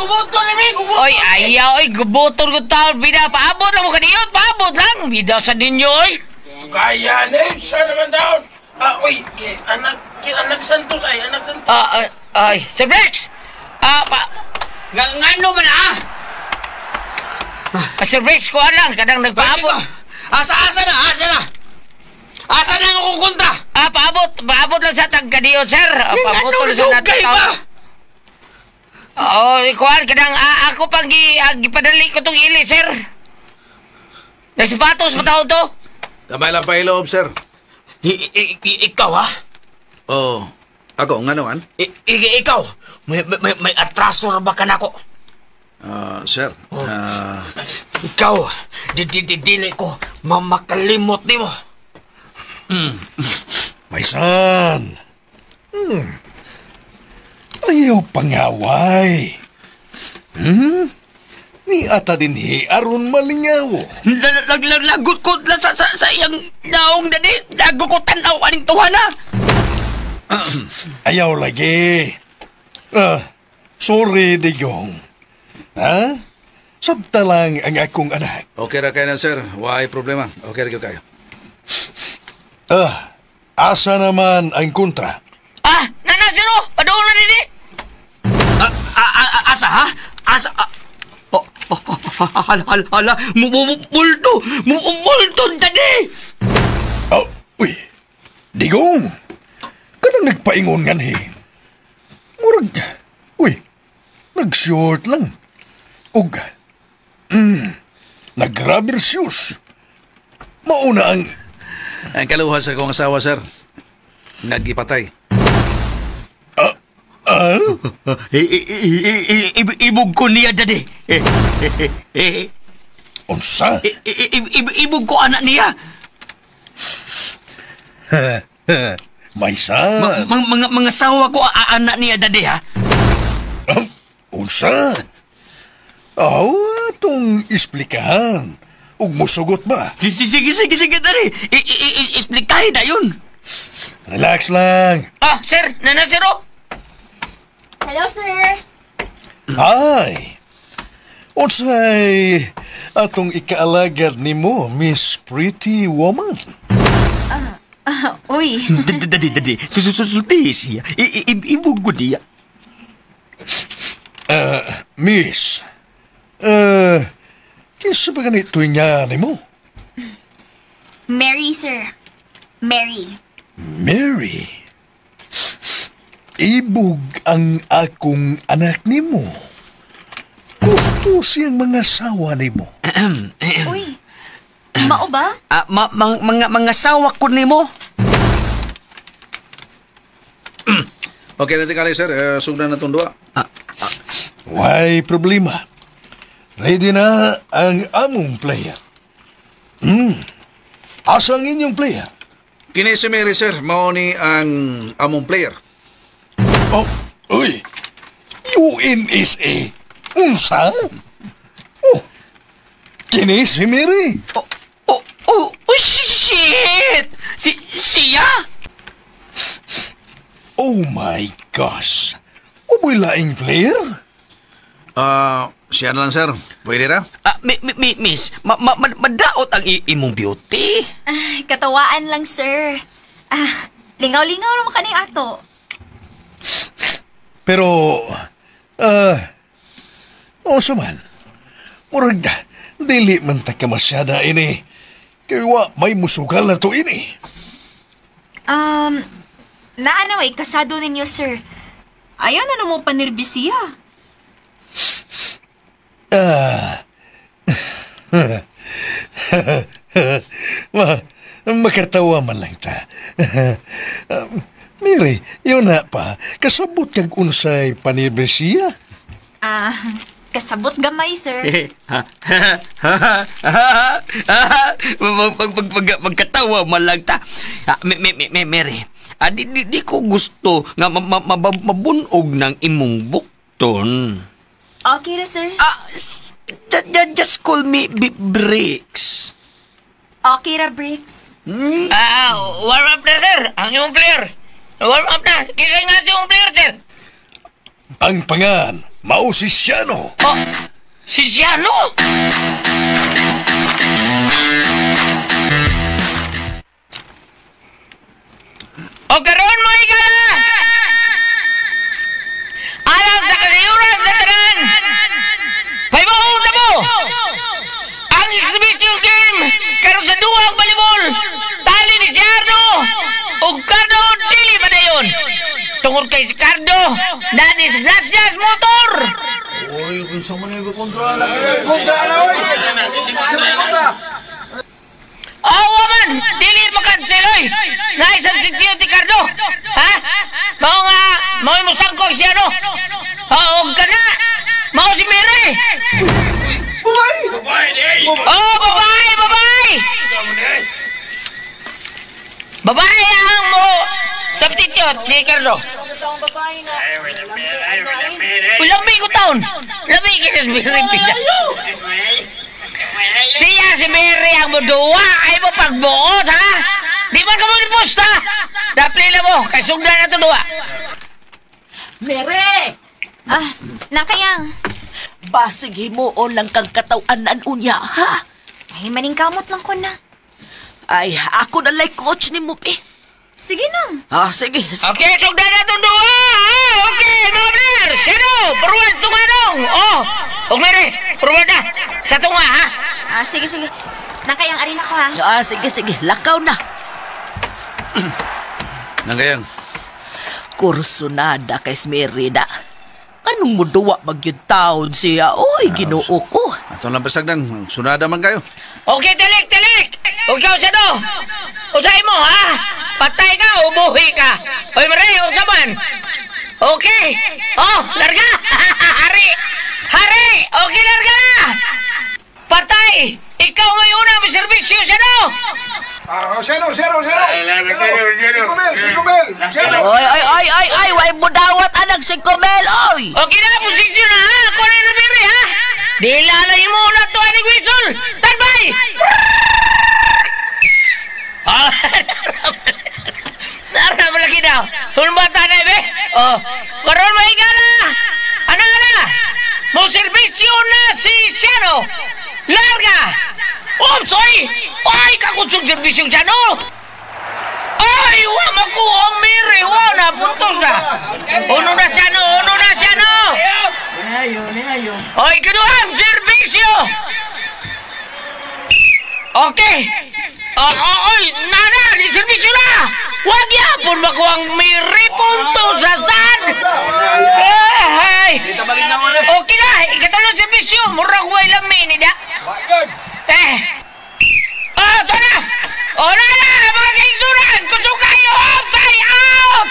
Speaker 6: Oy, ayaw, oy, gubuton ko taon, bida. Paabot lang mo kadiyot, paabot lang. Bida sa ninyo, oy.
Speaker 11: Kaya na, siya naman taon. Oy, anak Santos, ay, anak Santos.
Speaker 6: Ay, Sir Brex!
Speaker 9: Ngano man, ah?
Speaker 6: Sir Brex, kuhan lang, kadang nagpaabot.
Speaker 9: Asa na, asa na? Asa na ang akong kontra?
Speaker 6: Paabot lang sa tagkadiyo, sir. Paabot lang sa
Speaker 9: natin. Ba?
Speaker 6: Oo, kuhan, kadang ako pang gipadali ko tong ili, sir. Nagsapatos pa taon to.
Speaker 10: Kamay lang pa iloob, sir.
Speaker 9: Ikaw, ha?
Speaker 10: Oo. Ako, nga naman.
Speaker 9: Ikaw, may atraso ba ka na ako?
Speaker 10: Sir,
Speaker 9: ikaw, dili ko mamakalimot nimo.
Speaker 5: Maysan. Ayaw pangaway. Ni ata dinhi aron malingaw.
Speaker 9: Lagot ko sa iyang naong dadi. Lagot ko tanaw aning tuwa na.
Speaker 5: Ayaw lagi. Sorry, Digong. Ha? Sabta lang ang akong anak.
Speaker 10: Okay ra kayo na, sir. Why problema? Okay ra kayo.
Speaker 5: Asa naman ang kontra?
Speaker 9: Nana, sir, padoon na dini. Asa, ha? Asa, hala, multo, multo, dadi!
Speaker 5: Oh, uy, Digong, kanang nagpaingon nga ni. Murag, uy, nag-short lang. Ug, nag-rubber shoes. Mauna ang...
Speaker 10: Ang kaluha sa akong asawa, sir. Nagipatay.
Speaker 9: Ibog ko niya, dadi.
Speaker 5: Unsa?
Speaker 9: Ibog ko anak niya.
Speaker 5: May san.
Speaker 9: Mga sawa ko anak niya, dadi, ha?
Speaker 5: Unsa? Aw, atong isplikahan. Ug musugot ba?
Speaker 9: Sige, dadi. Isplikahin na yun.
Speaker 5: Relax lang.
Speaker 9: Sir, nana, sir, oh.
Speaker 8: Hello, sir.
Speaker 5: Hi. Unsay atong ikaalagad nimo, Miss Pretty Woman?
Speaker 8: Uy.
Speaker 9: Dadi. Susulti siya. Ibog ko niya.
Speaker 5: Miss. Kinsa ba ganito nga nimo?
Speaker 8: Mary, sir. Mary.
Speaker 5: Mary? Ibog ang akong anak nimo. Gusto siyang mga sawa nimo.
Speaker 8: Uy, mao ba?
Speaker 9: Mga sawa ko nimo.
Speaker 10: Okay na tingali, sir. Sugdan na itong duwa.
Speaker 5: Why problema? Ready na ang among player. Asa ang inyong player?
Speaker 10: Kini si Mary, sir. Mao ni ang among player.
Speaker 5: Oh, uy. UNSA. Unsa? Oh, kini si Mary.
Speaker 9: Oh, shit! Siya?
Speaker 5: Oh my gosh. Uboy laing player?
Speaker 10: Siya na lang, sir. Pwede ra?
Speaker 9: Miss, madaot ang imong beauty.
Speaker 8: Katawaan lang, sir. Lingaw-lingaw naman kaning ato.
Speaker 5: Pero, osa man, murag, dili man ta kamasyada ini. Kaya wa may musugal na to ini.
Speaker 8: Naanaway, kasado ninyo, sir. Ayaw na mo panirbisiya.
Speaker 5: Makatawa man lang ta. Mary, yun na pa. Kasabot kag unsay panirbisiya?
Speaker 8: Kasabot gamay, sir.
Speaker 9: Magkatawa man lang ta. Mary, di ko gusto nga mabunog ng imong bukton.
Speaker 8: Okay ra, sir.
Speaker 9: Just call me Bricks.
Speaker 8: Okay ra, Bricks.
Speaker 6: Warm up na, sir. Ang iyong player. Warm up na. Kisa nga siyong player, sir.
Speaker 5: Ang pangan, mao si Siano.
Speaker 6: Oh, si Siano? O karon mga igala! Alam sa kasayuran sa tanan! Paybaong na mo! Ang exhibition game karon sa duwang volleyball! Tali ni Siano! O Cardo dili ba na yun? Tungod kay si Cardo, na disgrasyas motor!
Speaker 10: Uy, kung saan mo na yung kontra na! Kontra na, uy! Kontra!
Speaker 6: Awa man! Dili makansel, oy! Naisubstitute si Cardo! Ha? Mao nga, mao mo sangkog siya, no? Huwag ka na! Mao si Mary!
Speaker 11: Babae!
Speaker 6: Oh, babae! Babae! Babae ang mo substitute ni Ricardo. Uy, lami ko taon. Lami kita si Mary pila. Siya si Mary ang muduwa ay mo pagbuot, ha? Di man ka mo ni posta. Dapli na mo, kay sugdan na ito duwa.
Speaker 7: Mary!
Speaker 8: Ah, nakayang.
Speaker 7: Basig himuon lang kang katawanan unya, ha?
Speaker 8: Ay, maningkamot lang ko na.
Speaker 7: Ay, ako na like coach ni mo, eh.
Speaker 8: Sige nang.
Speaker 7: Ah, sige.
Speaker 6: Okay, sugdan na itong duwa, ha? Okay, mga player. Sino? Forward, tunganong. Oh, og Mary, forward na. Sa tunga, ha?
Speaker 8: Ah, sige, sige. Nakayang arena ko, ha?
Speaker 7: Ah, sige, sige. Lakaw na.
Speaker 10: Nangayang.
Speaker 7: Kursunada kay Mary na. Anong muduwa magyud taon siya? Oy, Ginoo ko.
Speaker 10: Atong lang basag nang sunada man kayo.
Speaker 6: Okay, tilik, tilik. Ikaw siya do. Usay mo, ha? Patay ka o buhi ka. Oy, Mary, unsa man? Okay. Oh, larga. Hari. Hari. Okay, larga na. Patay. Ikaw may una may serbisyo siya do.
Speaker 11: Zero, zero, zero. 5,000, 5,000. Zero.
Speaker 7: Oy, oy, oy, oy, oy, way mo dawat anak 5,000, oy.
Speaker 6: Okay na, posisyon na, ha? Ako na yung Mary, ha? Di lalay mo na ito, aning whistle. Stand by! Ah, nara malaki daw. Hulmata na, be. Oh, karon mahigala. Ano na? Mo serbisyo na si Siano. Larga! Oops, oy! Oy, kakusog serbisyo Siano! Ay, wa makuha ang Mary. Wa na, puntos na. Uno na Siano, uno na Siano. Oy, kinuhang serbisyo! Okay. Oy, nana, di serbisyo na! Wag yapon makuha ang Mary, puntos sa san! Ay! Okay na, ikatulong serbisyo. Murag way lami ni da. Eh! Oh, ito na! O na na, mga kaigsunan! Kusog kayo! Tay out!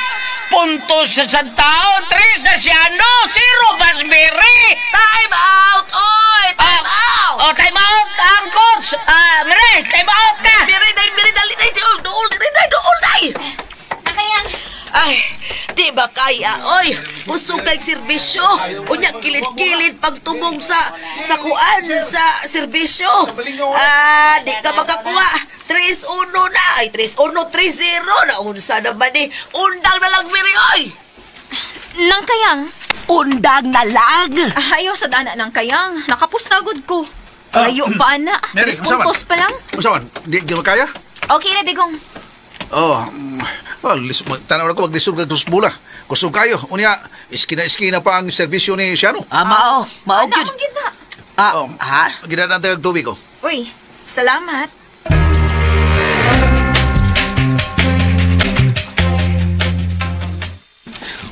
Speaker 6: Puntos sa santaon, 3 na siyano, 0 pas Mary!
Speaker 7: Time out, oy! Time out!
Speaker 6: Oh, time out ang coach! Mary, time out ka!
Speaker 7: Mary, dai, Mary, dali, dai, dool, dool, dali, dai, dool, dai!
Speaker 8: Nakayang.
Speaker 7: Ay, di ba kaya, oy? Kusog kay serbisyo. Unya, kilid-kilid pagtubong sa kuan, sa serbisyo. Ah, di ka makakuha. 3-1 na. Ay, 3-1, 3-0 na. Unsa naman eh. Undang na lang, Mary, oy!
Speaker 8: Nang kayang.
Speaker 7: Undang na lang.
Speaker 8: Ayaw sa dana ng kayang. Nakapustagod ko. Layo pa na.
Speaker 10: Mary,
Speaker 8: 3 puntos pa lang.
Speaker 10: Unsa man? Di gyud kaya?
Speaker 8: Okay na, Digong.
Speaker 10: Oh, well, tanaw na ko maglisod kag bula. Kusog kayo. Unya, iskina-iskina pa ang serbisyo ni Siano.
Speaker 7: Ah, mao. Mao
Speaker 8: gyud. Ano na?
Speaker 7: Ah, ha?
Speaker 10: Ginadaan tayo tubig ko.
Speaker 8: Uy, salamat.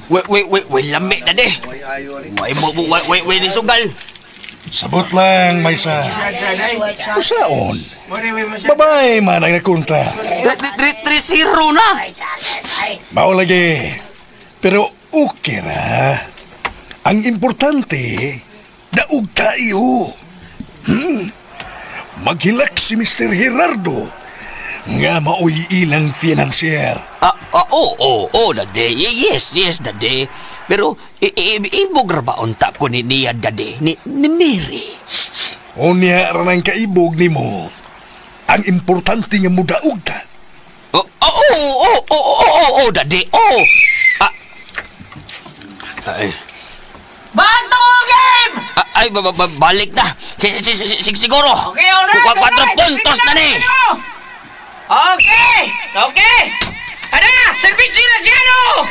Speaker 9: Wait, lami na di. Wait, ni sugal.
Speaker 5: Sabot lang, Maysa. Usaon? Babae man ang nakontra.
Speaker 9: 3-0 na.
Speaker 5: Mao lagi. Pero okay ra. Ang importante, daog tayo. Maghilak si Mr. Gerardo nga maoy ilang financier.
Speaker 9: Oo, dade. Yes, dade. Pero ibog ra ba unta ko ni niya, dade? Ni Mary.
Speaker 5: Unya ra nang kaibog nimo. Ang importante nga mudaog ta.
Speaker 9: Oo, dade. Oo. Ay.
Speaker 6: Back to all game!
Speaker 9: Ay, balik na. Siguro.
Speaker 6: Okay, alright.
Speaker 9: 4 puntos na ni.
Speaker 6: Okay! Okay! Ana! Servisyo na siyano!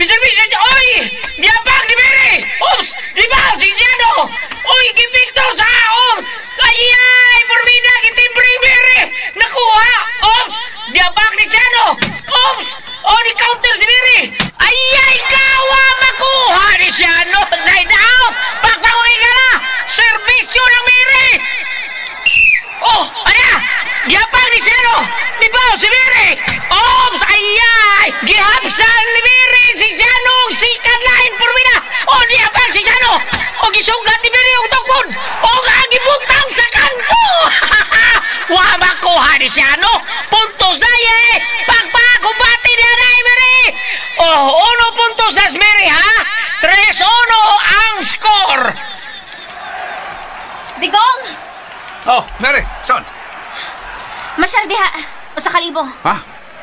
Speaker 6: May servisyo niya! Oy! Diapang ni Mary! Oops! Di ba? Si Siano! Oy! Gipikto sa! Oops! Ay! Ay! Pormina! Kitimbre Mary! Nakuha! Oops! Diapang ni Siano! Oops! Oh, ni counter si Mary! Ay! Ay! Kawa! Makuha ni Siano! Side out! Pakpakuhin ka na! Servisyo ng Mary! Oh! Ana! Giapang ni Siano! Di ba? Si Mary! Oops! Ay! Gihapsan ni Mary si Siano! Si Kadlain Purmina! Oh, diapang si Siano! O gisugat ni Mary og tukod! O agibutang sa kanto! Wa makuha ni Siano! Puntos na ye! Pakpak!
Speaker 10: Oh, Mary, son.
Speaker 8: Masyar diha. Usa ka libo.
Speaker 10: Ha?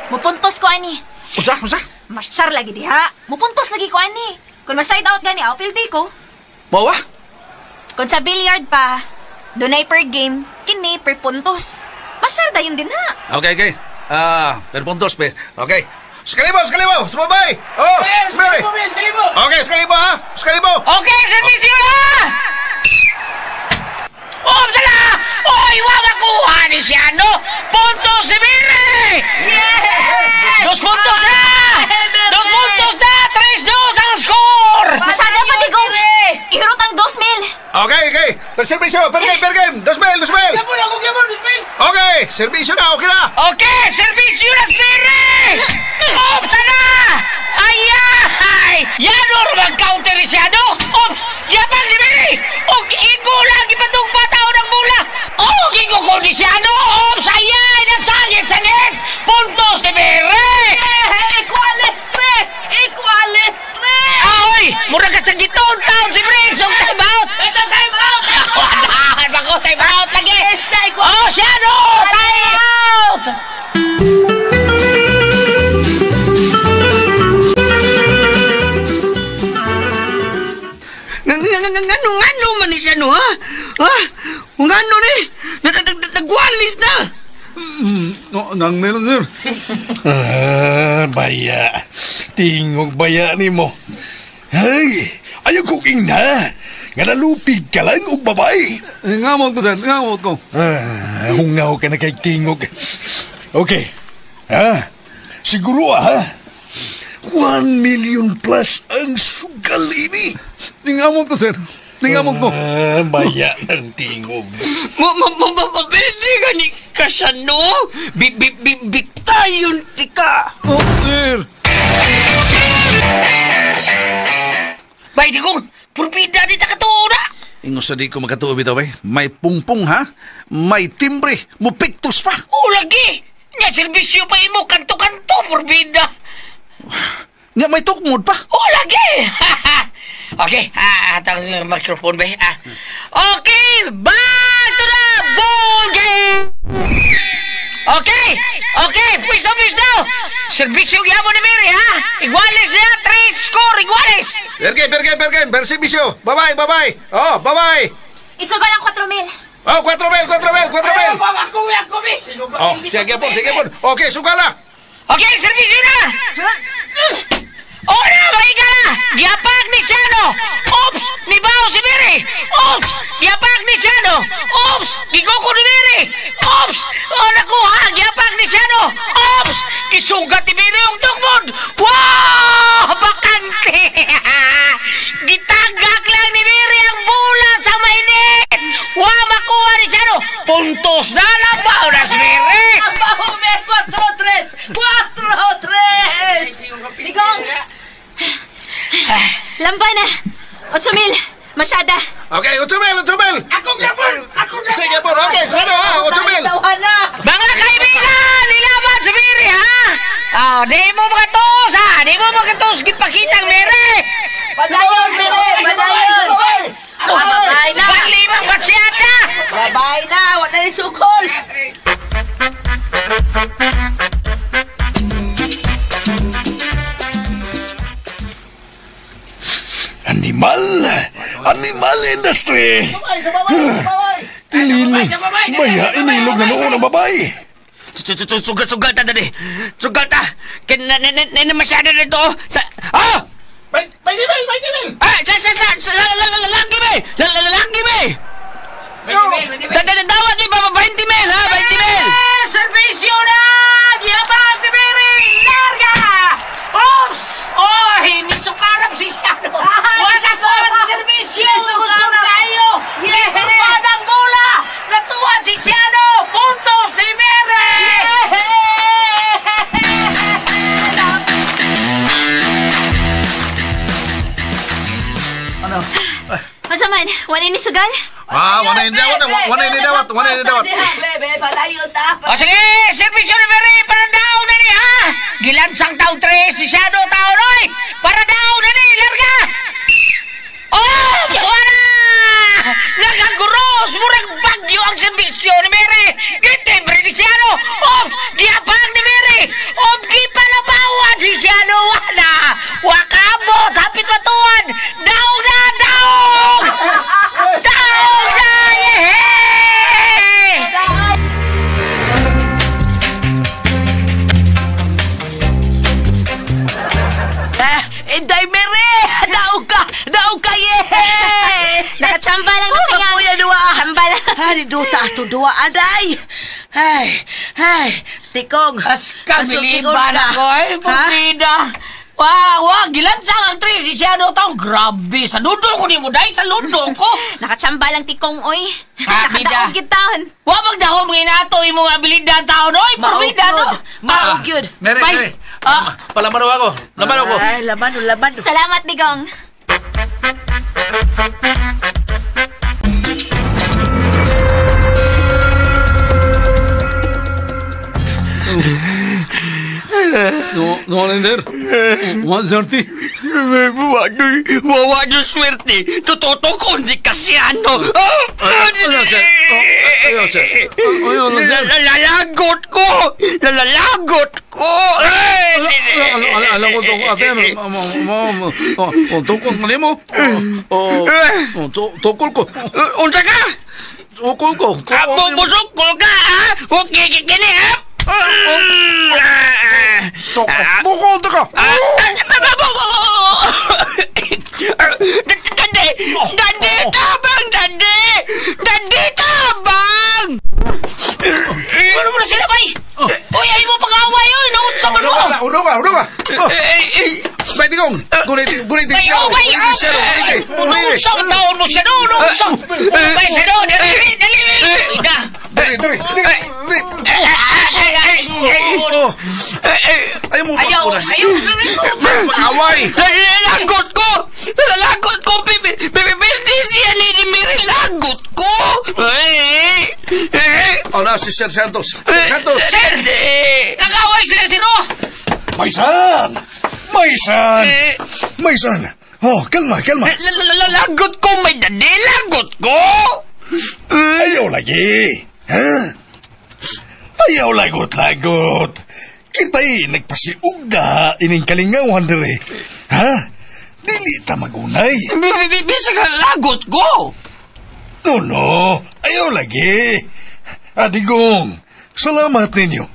Speaker 8: Mupuntos ko ani.
Speaker 10: Usa, usa?
Speaker 8: Masyar lagi diha. Mupuntos lagi ko ani. Kung ma-side out gani, aw pildi ko.
Speaker 10: Mawa?
Speaker 8: Kung sa billiard pa, dunay per game, kini per puntos. Masyar dayon din ha.
Speaker 10: Okay, okay. Per puntos, pe. Okay. Sekalibo, sekalibo! Sumabay! Oh, Mary! Okay, sekalibo, ha? Sekalibo!
Speaker 6: Okay, servisyo ha! Oh, sala! Oy, wawakuha ni siya, no? Puntos ni Mary! Yeah! 2 puntos na! 2 puntos na! 3-2 ang score!
Speaker 8: Masyado pa, Digong! Ihurot ang 2,000!
Speaker 10: Okay, okay! Per servisyo! Per game, per game! 2,000, 2,000!
Speaker 11: Gyapon ako, gyapon, 2,000!
Speaker 10: Okay! Servisyo na, okay na!
Speaker 6: Okay! Servisyo na, Mary! Ops na! Ayay! Yanor mag-counter ni siya, no? Ops! Yapang ni Mary! Og igo lang ipatong pataw ng mula! Og igo ko ni siya, no? Ops! Ayay! Nasangit sa net! Puntos ni Mary!
Speaker 7: Equales tres! Equales tres!
Speaker 6: Ahoy! Mura ka sa giton taon si Briggs! Og time out! Ito, time out! Wala! Bago time out lagi! Oh, siya, no! Time out! Ngano man ni siya, no, ha? Ha? Ngano ni? Nagwalis na!
Speaker 10: Nang meron, sir.
Speaker 5: Baya. Tingog baya ni mo. Ay, ayaw kong ingna. Nga nalupig ka lang og babae.
Speaker 10: Ngamot ko, sir. Ngamot ko.
Speaker 5: Hungaw ka na kay tingog. Okay. Ha? Siguro, ha? 1 million plus ang sugal ini.
Speaker 10: Ningamot ko, sir. Ningamot ko.
Speaker 5: Baya ng tingog.
Speaker 9: Mapildi ka ni Kasano? Bitayon tika.
Speaker 10: Oh, sir.
Speaker 6: Bay, di kong, purpida di ta katuo na.
Speaker 10: Ingo sa di ko makatuo bitaw, bay. May pungpung, ha? May timbre. Mupiktos pa.
Speaker 6: Oh, lagi. Nga servisyo pa imo, kanto-kanto, purpida.
Speaker 10: Nga may tukmod pa.
Speaker 6: Oh, lagi. Okay, atang microphone ba? Okay, back to the ball game! Okay, okay, pwisto, pwisto! Servisyo gyapon ni Mary, ha? Iguales na, 3 score, iguales!
Speaker 10: Berge, berge, berge, servisyo! Bye-bye, bye-bye! Oh, bye-bye!
Speaker 8: Isugal ang 4,000!
Speaker 10: Oh, 4,000, 4,000, 4,000!
Speaker 11: Ako, ako,
Speaker 10: Oh, sige po, sige po. Okay, sugal na!
Speaker 6: Okay, servisyo na! Una, mahiga na! Giapak ni Siano! Oops! Nibaw si Mary! Oops! Giapak ni Siano! Oops! Giguko ni Mary! Oops! Oh, nakuha! Giapak ni Siano! Oops! Gisugat ni Mary yung tukmod! Wow! Bakante! Gitagak lang ni Mary ang bola sa mainit! Wow! Makuha ni Siano! Puntos na lang ba? Oras Mary!
Speaker 7: 4-3! 4-3!
Speaker 8: Digong! Lamba na! 8,000! Masyada!
Speaker 10: Okay, 8,000! 8,000!
Speaker 11: Ako gyapon! Ako gyapon!
Speaker 10: Sige po, okay! Sano ha? 8,000!
Speaker 6: Mga kaibigan! Ilaban si Mary, ha? Oh, di mo makatos, ha? Di mo makatos! Gipakitang Mary!
Speaker 7: Padayon, Mary! Padayon! Babay na!
Speaker 6: Panlimang masyada!
Speaker 7: Babay na! Wala ni sukol!
Speaker 5: Animal! Animal industry! Ililog. Maya, inilog na noon ang babae.
Speaker 9: Sugal-sugal ta, dali. Sugal ta. Kaya na masyado na ito. Sa... Ah!
Speaker 11: Bay, bay, bay, bay, bay!
Speaker 9: Ah! Sa, lalaki, bay! Lalaki, bay! Dawat, bay, 20 mil, ha? 20 mil!
Speaker 6: Servisyo na! Gihabang ni Mary! Larga! Oops! Oy, nisukarap si Siano! Wala ko ang servisyo! Gusto tayo! Nisukarap ang bola! Natuwa si Siano! Puntos ni Mary!
Speaker 10: Ano?
Speaker 8: Masaman, wala ni sugal?
Speaker 10: Ah, wala ni dawat, wala ni dawat, wala ni dawat.
Speaker 7: Bebe, padayon ta.
Speaker 6: O sige, servisyo ni Mary! Para daw na ni, ha? Gilansang taon 3, si Siano taon, oy! Para daw na ni, larga! Oh, wala! Nakaguros! Murag bagyo ang servisyo!
Speaker 7: Yeah!
Speaker 8: Nakachamba lang na kaya.
Speaker 7: Kapuya duwa.
Speaker 8: Chamba lang.
Speaker 7: Hani duta ato duwa aday. Ay, ay, tikong.
Speaker 6: Kabiliban ako ay, pumida. Wah, wah, gilansang ang tres. Si Siano taong grabe. Sa nudol ko ni mo, dahil sa nudol ko.
Speaker 8: Nakachamba lang tikong, oy.
Speaker 6: Ah, bida.
Speaker 8: Nakadaog gid taon.
Speaker 6: Wa magdahom nga inato imong abilidad taon, oy. Pumida, no?
Speaker 7: Mao gyud.
Speaker 10: Mere, mere. Palamano ako. Lamano ko.
Speaker 7: Ay, lamano, lamano.
Speaker 8: Salamat, Digong.
Speaker 10: No, no, Lender. One thirty.
Speaker 9: Wawa yung swerte. Totoo di kasi ano. Lalalagot ko! Lalalagot ko!
Speaker 10: Alam ko itong ate. Tukol mo mo. Tukol ko.
Speaker 9: Unsa ka?
Speaker 10: Tukol ko.
Speaker 9: Busukol ka, ha? Okay, kini, ha?
Speaker 10: Tukol ka!
Speaker 9: Dade! Dade, tabang! Dade! Dade, tabang!
Speaker 6: Ano mo na sila, bay? Uy, ay mo pag-away, oy! Naunsa man mo!
Speaker 10: Uno ka, uno ka! Bay, tingong! Guriti, guriti siya! Guriti siya! Guriti!
Speaker 6: Naunsa man taon mo siya, no? Naunsa! Bay, siya, no? Dali, dali! Ika!
Speaker 10: Dali, dali, dali! Ayaw mo
Speaker 6: Ayaw, ayaw!
Speaker 10: Mag-away!
Speaker 9: Lalagot ko! Lalagot ko! Pipipildi siya ni Mary! Lagot ko!
Speaker 10: Oh, na si Sir Santos. Santos!
Speaker 6: Sir! Nag-away sila, sino?
Speaker 5: Maysan! Maysan! Maysan! Oh, kalma, kalma.
Speaker 9: Lalagot ko! May dadi! Lagot ko!
Speaker 5: Ayaw lagi. Ha? Ayaw lagot-lagot. Kita'y nagpasiugda ining kalingawan dire. Ha? Dili ta magunay.
Speaker 9: Bisa ka lagot ko!
Speaker 5: No, no. Ayaw lagi. Adigong, salamat ninyo.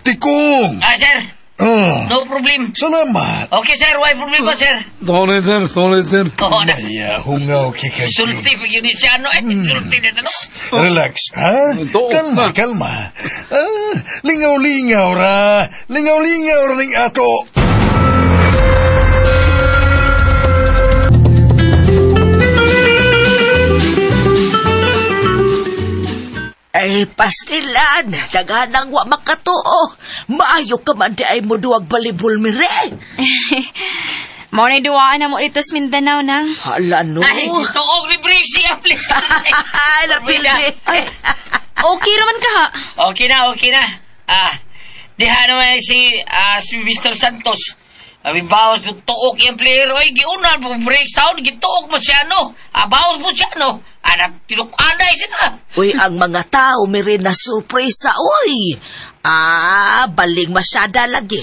Speaker 5: Tikong.
Speaker 6: Ah, sir.
Speaker 5: Oh.
Speaker 6: No problem.
Speaker 5: Salamat.
Speaker 6: Okay, sir. Why problem ba, sir?
Speaker 10: Sorry, sir. Sorry, sir.
Speaker 6: Oo na.
Speaker 5: Ay, hungaw kay
Speaker 6: Sulti pag yun siya, ano? Eh, sulti na ito, no?
Speaker 5: Relax, ha? Kalma, kalma. Ah, lingaw-lingaw ra. Lingaw-lingaw ra ning ato.
Speaker 7: Ay, pastilan, daghanang wa makatuo. Maayo ka man di ay mo duwag balibol mire.
Speaker 8: Mo na duwaan na mo dito sa Mindanao nang.
Speaker 7: Hala no.
Speaker 6: Ay, tuog ni break siya, please.
Speaker 7: Napildi.
Speaker 8: Ay, okay raman ka ha.
Speaker 6: Okay na, okay na. Ah, diha naman si, si Mr. Santos. Abi bawas ng tuok yung player. Oy, giunan po break sound, gituok mo siya no. Ah, bawas mo siya no. Anak, tinukanay sila.
Speaker 7: Uy, ang mga tao mire na surpresa, uy. Ah, baling masyada lagi.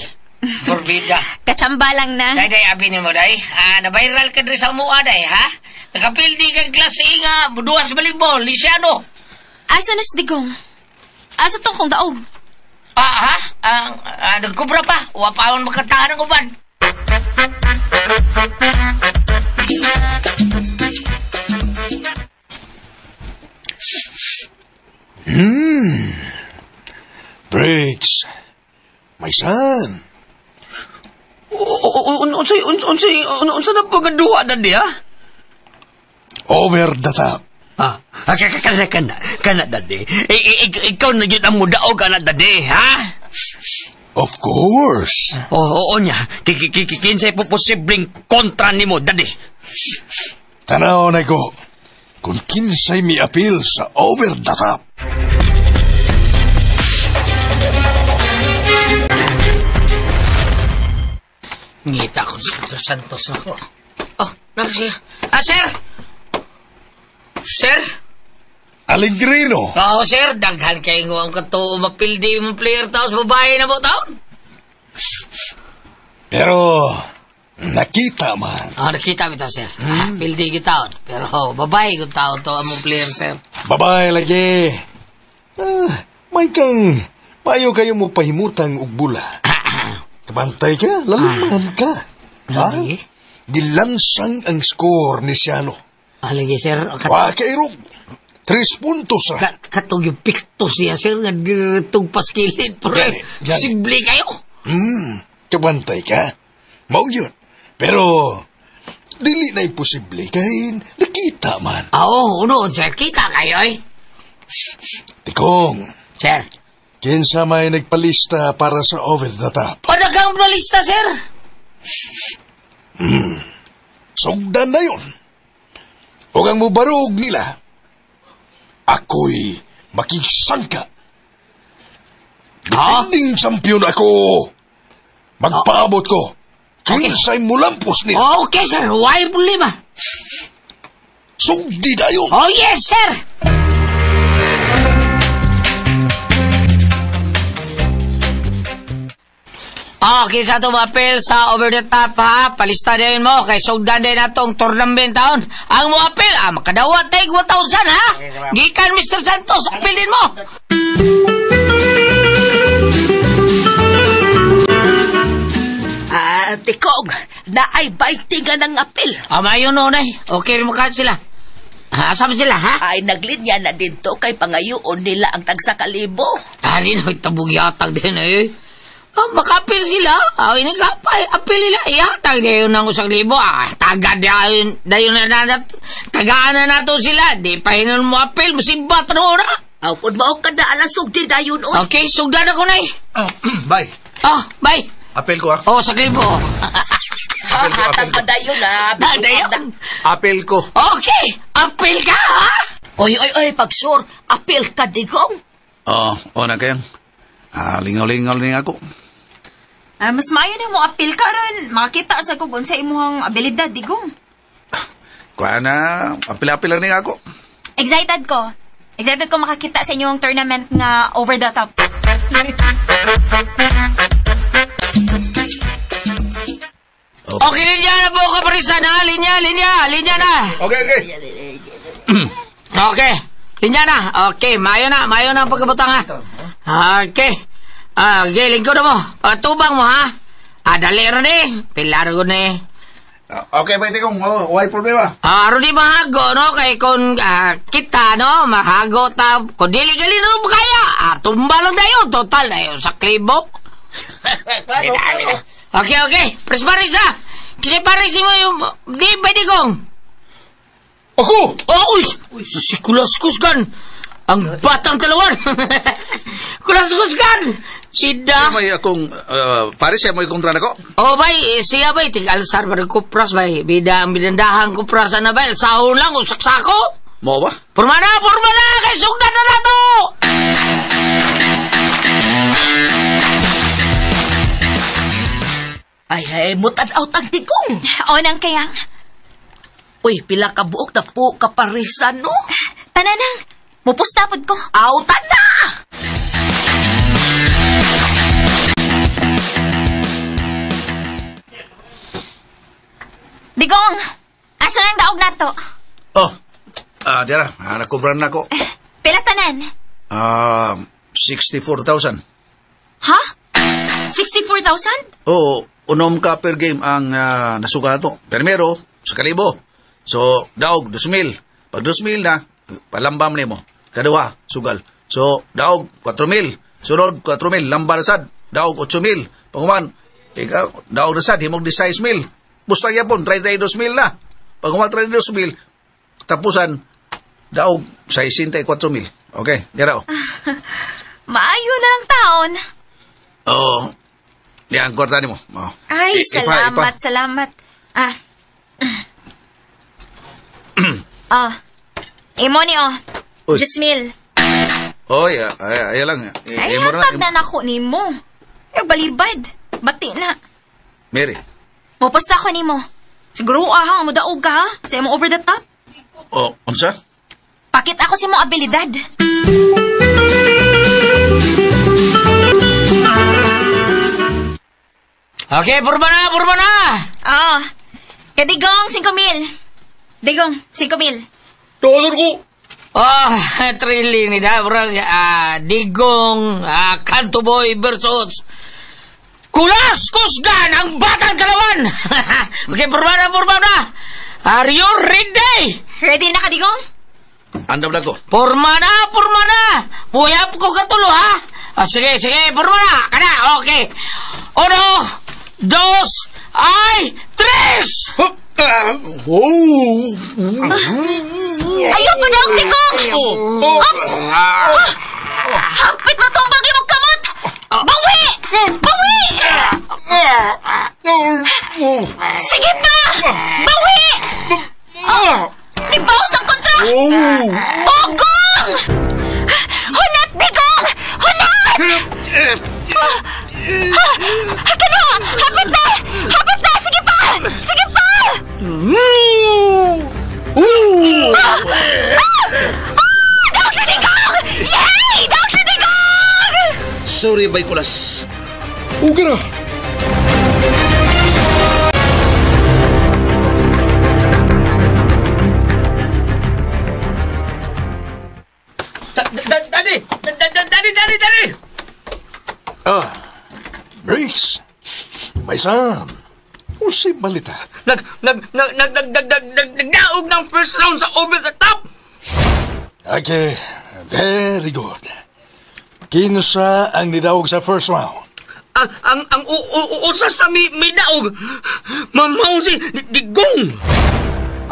Speaker 6: Morbida.
Speaker 8: Kachamba lang na.
Speaker 6: Day, day, abi ni mo, day. Ah, na-viral ka diri sa mua, day, ha? Nakapildi kang klase nga, buduas balibol, ni siya no.
Speaker 8: Asa na si Digong? Asa tong kong daog?
Speaker 6: Ah, ha? Ah, nagkubra pa. Wa pa akong makatahan ng uban.
Speaker 5: Breaks. May son.
Speaker 9: Unsa na pagaduha na diya?
Speaker 5: Over the top.
Speaker 9: Ah, kana, kana, dadi. Ikaw na yun ang mudaog, kana, dadi, ha?
Speaker 5: Of course.
Speaker 9: Oo, oo niya. Kinsay po posibleng kontra nimo, dadi.
Speaker 5: Tanaw na ko, kung kinsay mi appeal sa over the top.
Speaker 6: Ngita ko si Mr. Santos na ko. Oh, naro siya. Ah, sir! Sir?
Speaker 5: Alegrino.
Speaker 6: Oo, sir. Daghan kayo ang katuo mapildi mong player taos babae na mo taon.
Speaker 5: Pero, nakita man.
Speaker 6: Ah, nakita mi to, sir. Ah, pildi kita taon. Pero, babae kung taon to among player, sir.
Speaker 5: Babae lagi. Ah, may kang, maayo kayo mo pahimutang og bula. Kabantay ka, laluman ka. Ha? Gilansang ang score ni Siano.
Speaker 6: Alagi, sir.
Speaker 5: Wa kairog. 3 puntos ra.
Speaker 6: Katong yung pikto siya, sir, nga diretong paskilid. Pero
Speaker 5: Gani, gani.
Speaker 6: simple kayo.
Speaker 5: Kabantay ka. Mao yun. Pero, dili na imposible kay nakita man.
Speaker 6: Oo, uno, sir, kita kayo eh.
Speaker 5: Tikong.
Speaker 6: Sir.
Speaker 5: Kinsa may nagpalista para sa over the top.
Speaker 6: O, nagkang palista, sir.
Speaker 5: Sugdan na yun. O ang mubarog nila, ako'y makigsangka. Defending champion ako. Magpaabot ko. Kinsa'y mulampos nila.
Speaker 6: Okay, sir. Why problema?
Speaker 5: Sugdi dayon.
Speaker 6: Oh, yes, sir. Okay, sa itong apel sa over the top, ha? Palista din mo. Kay sugdan din natong tournament taon. Ang mo apel, makadawa tayo 1,000, ha? Gikan, Mr. Santos, apel din mo.
Speaker 7: Tikong, naay 20 nga ng apel.
Speaker 6: Mayo noon eh. Okay rin mo ka sila. Asa ba sila, ha?
Speaker 7: Ay, naglinya na dito kay pangayoon nila ang tagsa kalibo.
Speaker 6: Ari, nagtabog yatag din eh. Makapil sila. Apil nila. Ihatag dayon ng 1,000. Taga dayon, dayon na tagaan na nato sila. Di pa hinon mo apil, musibat na ora.
Speaker 7: Aw, kung mao ka na alasog di dayon, oy.
Speaker 6: Okay, sugdan ako na eh.
Speaker 10: Bye.
Speaker 6: Bye.
Speaker 10: Apel ko, ha?
Speaker 6: Oh, 1,000.
Speaker 10: Apel ko, apel ko.
Speaker 7: Hatag pa dayon, ha?
Speaker 6: Dayon.
Speaker 10: Apel ko.
Speaker 6: Okay, apil ka, ha?
Speaker 7: Oy, oy, oy, pagsur, apil ka, digong.
Speaker 10: Oo, na kayang. Lingaw-lingaw ni ako.
Speaker 8: Mas maayo na mo apil ka ron. Makakita sa kung sa imuhang abilidad, digong.
Speaker 10: Kuha na, apil-apil lang ni ako.
Speaker 8: Excited ko. Excited ko makakita sa inyong tournament nga over the top.
Speaker 6: Okay, linya na po kaparisan, ha? Linya, linya, linya na.
Speaker 10: Okay, okay.
Speaker 6: Okay, linya na. Okay, mayo na ang pagkabutang, ha? Okay. Okay, lingkod mo. Tubang mo, ha? Dali ron eh. Pilar ko na eh.
Speaker 10: Okay, pwede kong, why problema?
Speaker 6: Aron di mahago, no? Kay kung kita, no? Mahago ta. Kung dili gali no, kaya. Tumba lang na yun. Total na yun sa klibo.
Speaker 10: Klaro, klaro.
Speaker 6: Okay, okay. Press paris, ha? Kasi paris mo yung... Di, pwede kong.
Speaker 5: Ako!
Speaker 6: Oh, uy! Si Kulaskus kan! Ang batang talawan! Kulaskus kan! Sida!
Speaker 10: Siya may akong... Paris, siya may kontra na ko?
Speaker 6: Oh, bay, siya bay, tig-alsar ba rin kupras, bay. Bida ang binandahang kupras na bay. Sahon lang, usaksako!
Speaker 10: Mo ba?
Speaker 6: Purma na! Purma na! Kay sugdan na na to!
Speaker 7: Ay, ay, mutanaw tag digong.
Speaker 8: O, nang kayang.
Speaker 7: Uy, pila ka buok na po kaparisan, no?
Speaker 8: Tananang, mupustapod ko.
Speaker 7: Aw, tana!
Speaker 8: Digong, asa nang daog na to?
Speaker 10: Oh, dira, nakubran na ko.
Speaker 8: Pila tanan?
Speaker 10: 64,000.
Speaker 8: Ha? 64,000?
Speaker 10: Oo, unom ka per game ang nasuka na to. Primero, sa kalibo. So, daog, 2,000. Pag 2,000 na, palambam nimo. Kaduha, sugal. So, daog, 4,000. Sunod, 4,000. Lamba na sad. Daog, 8,000. Panguman, ikaw, daog na sad, himog di 6,000. Busta yapon, 32,000 na. Pag human 32,000, tapusan, daog, 64,000. Okay, dira.
Speaker 8: Maayo na lang taon.
Speaker 10: Oo. Yan, kwarta nimo. Oh.
Speaker 8: Ay, salamat,
Speaker 10: ipa.
Speaker 8: Salamat. Imo ni oh.
Speaker 10: Uy.
Speaker 8: 10,000.
Speaker 10: Oy, ay lang.
Speaker 8: Ay, hatag na nako nimo. Ay, balibad. Bati na.
Speaker 10: Mary.
Speaker 8: Mupusta ko nimo. Siguro ha, mudaog ka ha? Sa imong over the top.
Speaker 10: Oh, unsa?
Speaker 8: Pakit ako sa imong abilidad.
Speaker 6: Okay, purma na, purma na!
Speaker 8: Kadigong, 5,000. Digong, 5,000.
Speaker 11: Dollar ko!
Speaker 6: Oh, thrilling ni da, bro. Digong, Kanto Boy versus Kulas kusgan ang batang kalawan. Okay, porma na. Are you ready?
Speaker 8: Ready na ka, Digong?
Speaker 10: Andam na ko.
Speaker 6: Porma na. Muyap ko katulo, ha? Ah, sige, porma na. Kana, okay. 1, 2, ay, 3!
Speaker 5: Oh!
Speaker 8: Ayaw pa daw, Digong! Ops! Hampit na itong bagay mong kamot! Bawi! Bawi! Sige pa! Bawi! Nibawas ang kontra! Pogong! Hunat, Digong! Hunat! Kano! Hapit na! Hapit na! Sige pa! Sige pa! Daog si Digong! Yay! Daog si Digong!
Speaker 10: Sorry, bay Kulas.
Speaker 5: Ugra!
Speaker 9: Daddy! Daddy!
Speaker 5: Ah, Briggs. May sam. Usay balita.
Speaker 9: Nagdaog ng first round sa over the top!
Speaker 5: Okay, very good. Kinsa ang nidaog sa first round?
Speaker 9: Ang usa sa may daog, mamaw si Digong.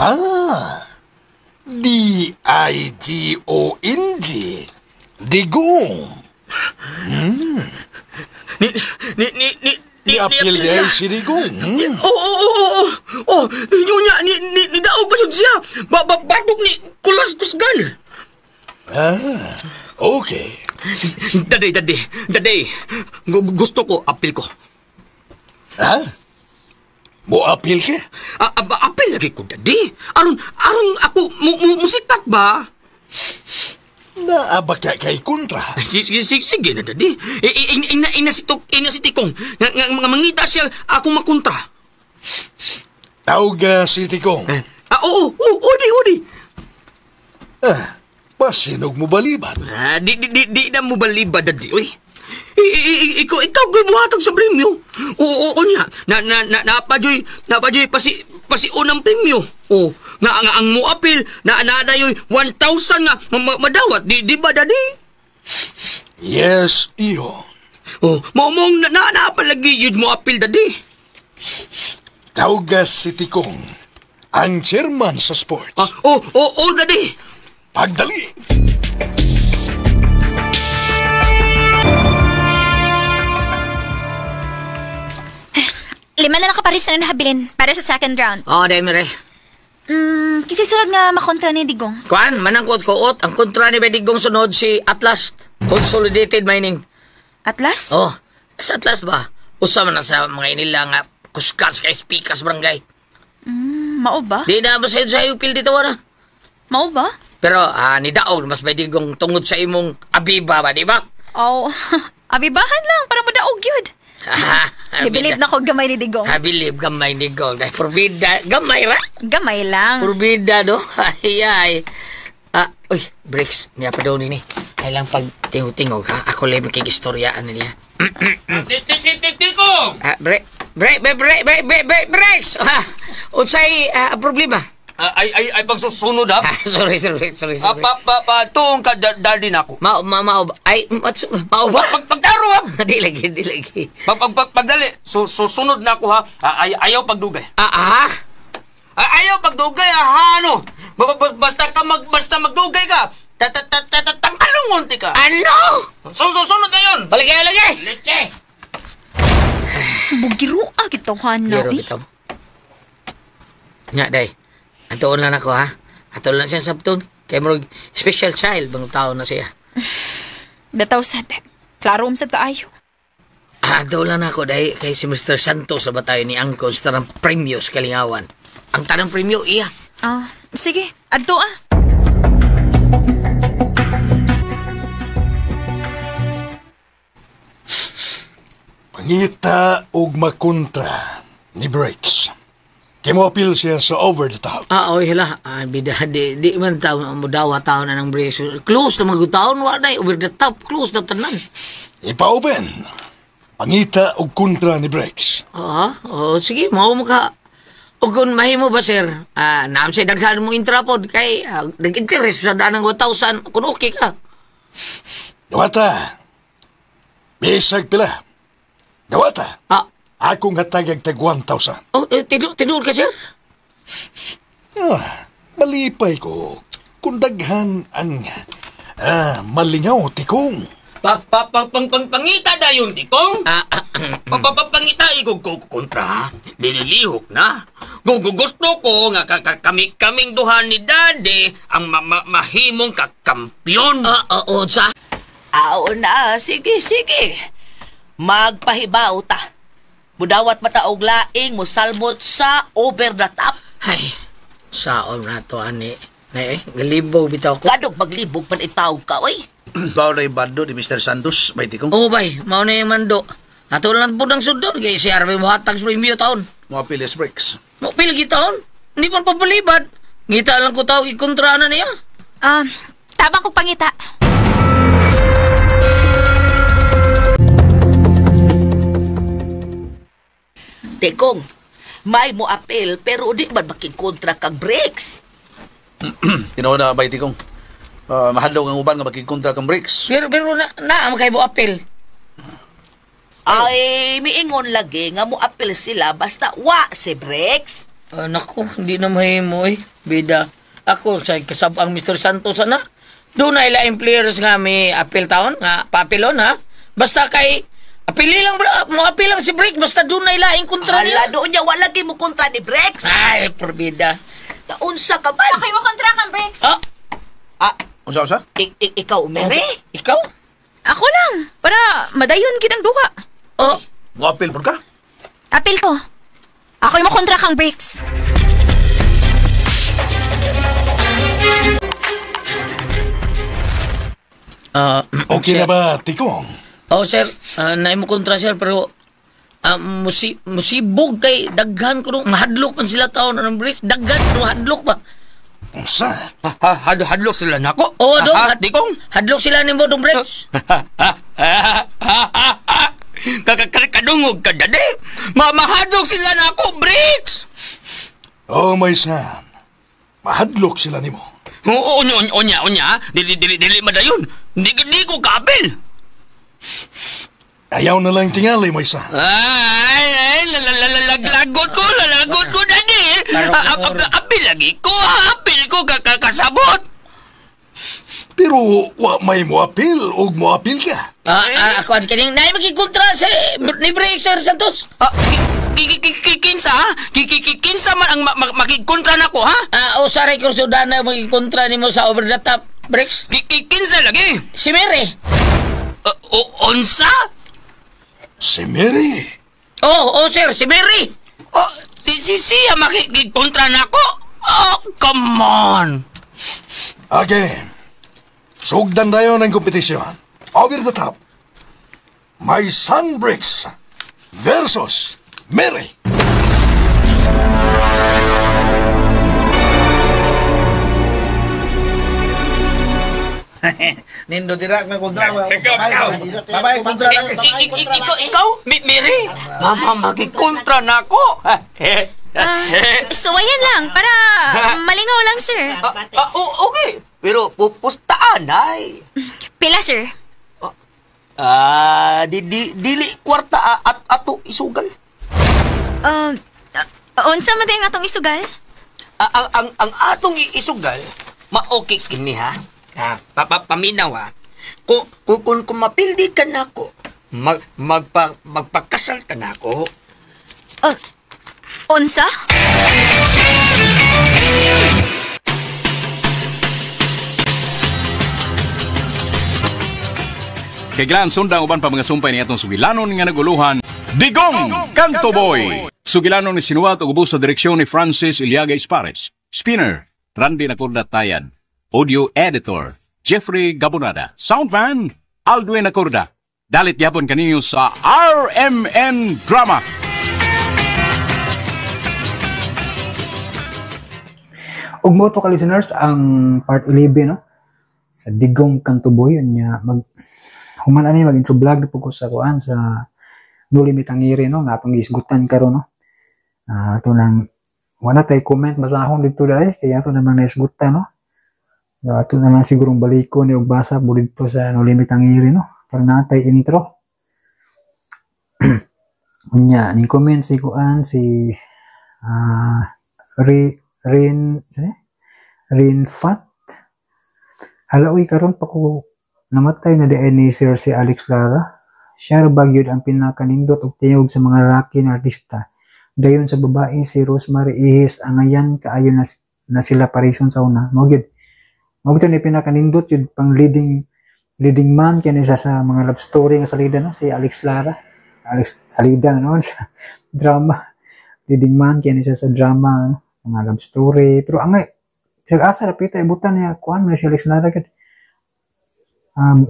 Speaker 5: Ah, D-I-G-O-N-G. Digong. Ni-appeal niya si Digong.
Speaker 9: Oo. Oh, yun niya, ni daog ba yun siya? Batok ni Kulas Kusgan.
Speaker 5: Ah, okay.
Speaker 9: Daddy. Gusto ko, appeal ko.
Speaker 5: Ha? Mo-appeal ka?
Speaker 9: Appeal lagi ko, Daddy. Aron ako, musikat ba?
Speaker 5: Naaba ka kay kontra.
Speaker 9: Sige na, Daddy. Ina si Tikong. Nga mangita siya akong makontra.
Speaker 5: Tawag si Tikong.
Speaker 9: Oo, odi.
Speaker 5: Ah, pasinog mo balibat.
Speaker 9: Di na mo balibat, Daddy. Uy. Ikaw gumuhatag sa premyo. Oo niya. Napajoy pasi unang premyo. Oo. Nga ang mo-appeal na nadayoy 1,000 nga madawat. Di ba, Daddy?
Speaker 5: Yes, iyo.
Speaker 9: Oh, maumong napalagi yun mo-appeal, Daddy.
Speaker 5: Tawag si Tikong, ang chairman sa sports.
Speaker 9: Oo, Daddy.
Speaker 5: Pagdali!
Speaker 8: Lima na lang kaparis na nahabilin para sa second round.
Speaker 6: Oo, oh, Demire.
Speaker 8: Kasi sunod nga makontra ni Digong.
Speaker 6: Kuan, manangkot ko-ot. Ang kontra ni Digong sunod si Atlas Consolidated Mining.
Speaker 8: Atlas?
Speaker 6: Oh, sa Atlas ba? Usa man na sa mga inila nga kuskas kay spikas barangay.
Speaker 8: Mao ba?
Speaker 6: Di na mo sayo pil dito na.
Speaker 8: Mao ba?
Speaker 6: Pero ni daog mas may Digong tungod sa imong abiba ba, di ba?
Speaker 8: Oh, abibahan lang para mo daog yun. Gibilib na ko gamay ni Digong.
Speaker 6: Bilib gamay ni Digong. Dahil forbida, gamay ra?
Speaker 8: Gamay lang.
Speaker 6: Forbida, no? Ay. Uy, Bricks, niya pa daw nini. Kailang pag tingog-tingog, ha? Ako lang makikistoryaan niya.
Speaker 9: Tikong!
Speaker 6: Bricks! Unsay problema?
Speaker 9: Ay pagsusunod, ha?
Speaker 6: Sorry.
Speaker 9: Tuong ka, daddy na ako.
Speaker 6: Mao ba?
Speaker 9: Pagtaro, ha?
Speaker 6: Di lagi.
Speaker 9: Pagdali, susunod na ako, ha? Ayaw pagdugay.
Speaker 6: Ha?
Speaker 9: Ayaw pagdugay, ha? Ano? Basta magdugay ka. Tangkalungon ti ka.
Speaker 6: Ano?
Speaker 9: Susunod na yun.
Speaker 6: Balagay, lagi.
Speaker 9: Leche.
Speaker 8: Bugiro, gitaw, na,
Speaker 6: eh. Nga, day. Atoon lang ako, ha? Atoon lang siyang sabton. Kaya murag special child bang tao na siya.
Speaker 8: Betaw sad. Klaro umsad kaayo.
Speaker 6: Atoon lang ako, dahil kay si Mr. Santos na ba tayo ni Angkon sa tanang premyo sa Kalingawan. Ang tanang premyo, iya.
Speaker 8: Sige. Adto, ah.
Speaker 5: Pangita og makontra ni Briggs. Kaya mo appeal siya sa over the top.
Speaker 6: Oy, hala. Bida, di man tao, mudawa tao na ng Briggs. Close na mga taon, wala na. Over the top, close na tanan.
Speaker 5: Ipa-open. Pangita og kontra ni Brex.
Speaker 6: Oo, oh, sige, mao mo ka. O kung mahimo ba, sir, naam sa daghan mong intrapod kay nag-interest sa daan ng 1,000 kung okay ka.
Speaker 5: Dawata. Bisag pila. Dawata.
Speaker 6: Ah.
Speaker 5: Akong hatagag tag 1,000.
Speaker 6: Oh, tinuod ka, sir?
Speaker 5: Malipay ko kung daghan ang malingaw, Tikong.
Speaker 9: Pangita dayon, Tikong. Pangita ikog kontra. Nililihok na. Gusto ko nga kaming duha ni Daddy ang mahimong kakampiyon.
Speaker 6: Oo, sa?
Speaker 7: Aw na, sige, sige. Magpahibaw ta. Budawat mataog laing musalmot sa over the top.
Speaker 6: Ay, saon na to, ani. Ay, galibog bitaw ko.
Speaker 7: Kadog maglibog man itaw ka, oy.
Speaker 10: Bao na yung bando ni Mr. Santos, may Tikong.
Speaker 6: Oo, bay. Mao na yung mando. Ato lang po ng sundon. Kaya si Harvey muhatag sa premyo taon.
Speaker 10: Mga pilis breaks.
Speaker 6: Mga pili taon. Hindi pa papalibad. Ngita lang ko tao, ikontra na niya.
Speaker 8: Tabang ko pangita.
Speaker 7: Tikong, may mo apel pero di man makikontra kang breaks.
Speaker 10: Tinaw na, bay Tikong. Mahadlok ang uban nga makikontra kang breaks.
Speaker 6: Pero na makay mo apel.
Speaker 7: Ay, miingon lagi nga mo apel sila basta wa si breaks.
Speaker 6: Naku, hindi na mahimo eh. Bida. Ako, sa kasabang Mr. Santos ana. Doon na ilaing players nga may apel taon, nga papelon ha. Basta kay apili lang, mo apel lang si Break, basta doon na ilaing kontra niya.
Speaker 7: Hala, doon niya, wala mo kontra ni Breaks.
Speaker 6: Ay, porbida.
Speaker 7: Naunsa ka man.
Speaker 8: Okay, mo kontra kang Breaks.
Speaker 10: Unsa?
Speaker 7: Ikaw, Mary?
Speaker 6: Ikaw?
Speaker 8: Ako lang, para madayon kitang duha.
Speaker 6: Oh.
Speaker 10: Mo apel por ka?
Speaker 8: Apel ko. Ako'y mo kontra kang Breaks.
Speaker 5: Okay na ba, Tikong?
Speaker 6: Oh, sir. Naay mo kontra, sir, pero musibog kay daghan ko nung mahadlok man sila taon ng Breaks. Daghan, pero hadlok ba?
Speaker 5: Unsa?
Speaker 9: Hadlok sila nako?
Speaker 6: Oo, dong.
Speaker 9: Tikong?
Speaker 6: Hadlok sila ni mo, dong Breaks.
Speaker 9: Kadungog ka, Daddy. Mahadlok sila nako, Breaks.
Speaker 5: Oh, my son. Mahadlok sila nimo.
Speaker 9: Oo, onya, onya. Dili madayon. Di ko kaapil.
Speaker 5: Ayaw na lang tingali, my son.
Speaker 9: Ay, lalagot ko, Daddy. Apil lagi ko, apil ko, kasabot.
Speaker 5: Pero wa may moapil og moapil ka.
Speaker 6: Ako ang kining naay makikontra sa ni Break, Sir Santos.
Speaker 9: Kinsa? Kinsa man ang makikontra nako, ha?
Speaker 6: O saray ko sudana makikontra nimo sa over the top, Breaks.
Speaker 9: Kinsa lagi?
Speaker 6: Si Mary.
Speaker 9: Unsa?
Speaker 5: Si Mary?
Speaker 6: Oh, sir, si Mary.
Speaker 9: Oh, si siya makikontra nako. Oh, come on.
Speaker 5: Okay. Sugdan tayo ng kompetisyon. Over the top. My son Bricks versus Mary.
Speaker 10: Nindo dira may kontra. Babay kontra lang.
Speaker 9: Ikaw, Mary? Mama, makikontra na ako.
Speaker 8: Suwayan lang para malingaw lang, sir.
Speaker 9: Okay. Pero pupustaan ay.
Speaker 8: Pila, sir?
Speaker 9: Dili kwarta at ato isugal.
Speaker 8: Unsa man din atong isugal?
Speaker 9: Ang atong isugal, ma-okay kini ha. Papaminaw ha. Kung mapildi ka na ako, magpakasal ka na ako.
Speaker 8: Unsa?
Speaker 3: Kay Glan, sundang uban pa mga sumpay ni atong sugilanon nga naguluhan, Digong Kanto Boy! Sugilanon ni sinuwat ug ubos sa direksyon ni Francis Iliaga Espares. Spinner, Randy Nacorda Tayan. Audio Editor, Jeffrey Gabonada. Soundman, Aldwin Nacorda. Dalit yapon kaninyo sa RMN Drama.
Speaker 4: Ug mo to ka listeners ang part 11 no sa Digong Kanto Boy nya mag human ani mag intro vlog na po ko sa kuan sa Noli Me Tangere, no, nga atong gisgutan karon, no. Ato nang wala tay comment basahon dito dai kay ato namang naisgutan, no. So, ato na lang sigurong balikon ni og basa mo dito sa Noli Me Tangere, no, para natay intro. Unya ning comment si kuan si Re, Rin sino? Rin Fat. Hala uy, karon pa ko namatay na di ni Sir si Alex Lara. Siya ra ba gyud ang pinakanindot og tingog sa mga lalaki na artista. Dayon sa babae si Rosemary Ihis, angayan kaayo na sila parison sa una. Mao gyud. Mao gyud ni pinakanindot yun pang leading leading man kini sa mga love story nga salida, no, si Alex Lara. Alex salida na noon sa drama. Leading man kini siya sa drama, no? Mga love story. Pero angay bisag asa rapita ibutan niya kuan man si Alex Lara gud.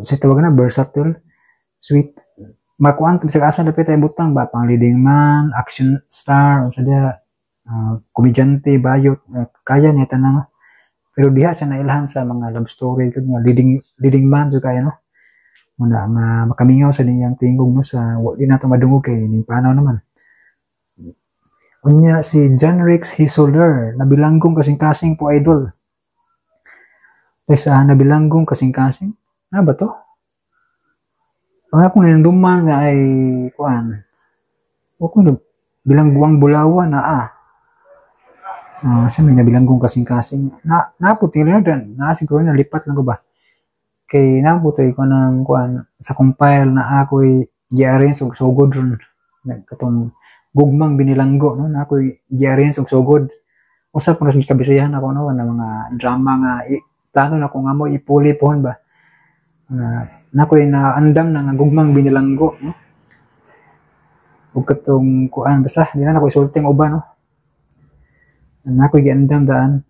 Speaker 4: Sa tawag na versatile, sweet makuan bisag asa dapit ay butang ba, pang leading man, action star, unsa diha, komedyante, bayot, kaya niya tanan, no? Pero diha siya nailhan sa mga love story gud nga leading leading man jud kaya, no. Muna nga makamingaw sa niyang tingog, no, sa wa di nato madungog kay ning panaw naman. Unya si John Rex Hisoler, nabilanggong kasing-kasing po, idol. Sa nabilanggong kasing-kasing, ano ba to? Ang akong ninunduman nga ay kuan. O kung bilangguang bulawan na ah. Sa may nabilanggong kasing-kasing. Na naputi na dan na siguro nalipat lang ko ba. Kay naputoy ko ng kuan sa compile na ako'y gi-arrange og sugod ron. Katong gugmang binilanggo, no, na ako'y gi-arrange og sugod. Usa pa na kabisayahan ako, no, na mga drama nga plano na ko nga mo ipuli pohon ba. Na nakoy na andam na nga gugmang binilanggo, no. Ug katong kuan basta di na nako isulti ang uban, no. Nakoy giandam daan.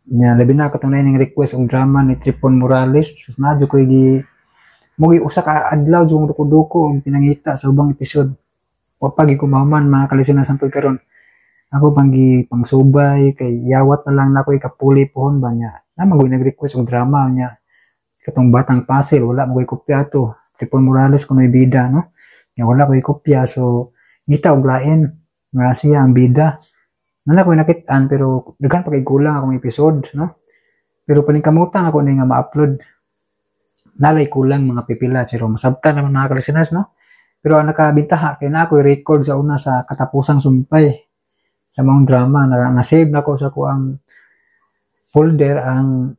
Speaker 4: Nya labi na katong naay request og drama ni Tripon Morales. Sus na jud koy gi mo usa ka adlaw jud kong duko-duko og pinangita sa ubang episode. Wa pa gyud ko mahuman, mga kalistener, santod karon. Ako pang gi pangsubay kay yawat na lang nako ikapuli pohon ba niya. Na man nag-request og drama niya katong Batang Pasil, wala mo koy kopya to. Tripon Morales kuno'y bida, no. Nya wala koy kopya, so ngita og lain nga siya ang bida. Nana koy nakit-an pero daghan pa kay kulang akong episode, no. Pero paningkamutan ako ni nga ma-upload. Nalay kulang mga pipila pero masabtan naman, mga ka-listeners, no. Pero ang nakabintaha kay na ako'y record sa una sa katapusang sumpay sa mga drama na na-save na ko sa kuang folder ang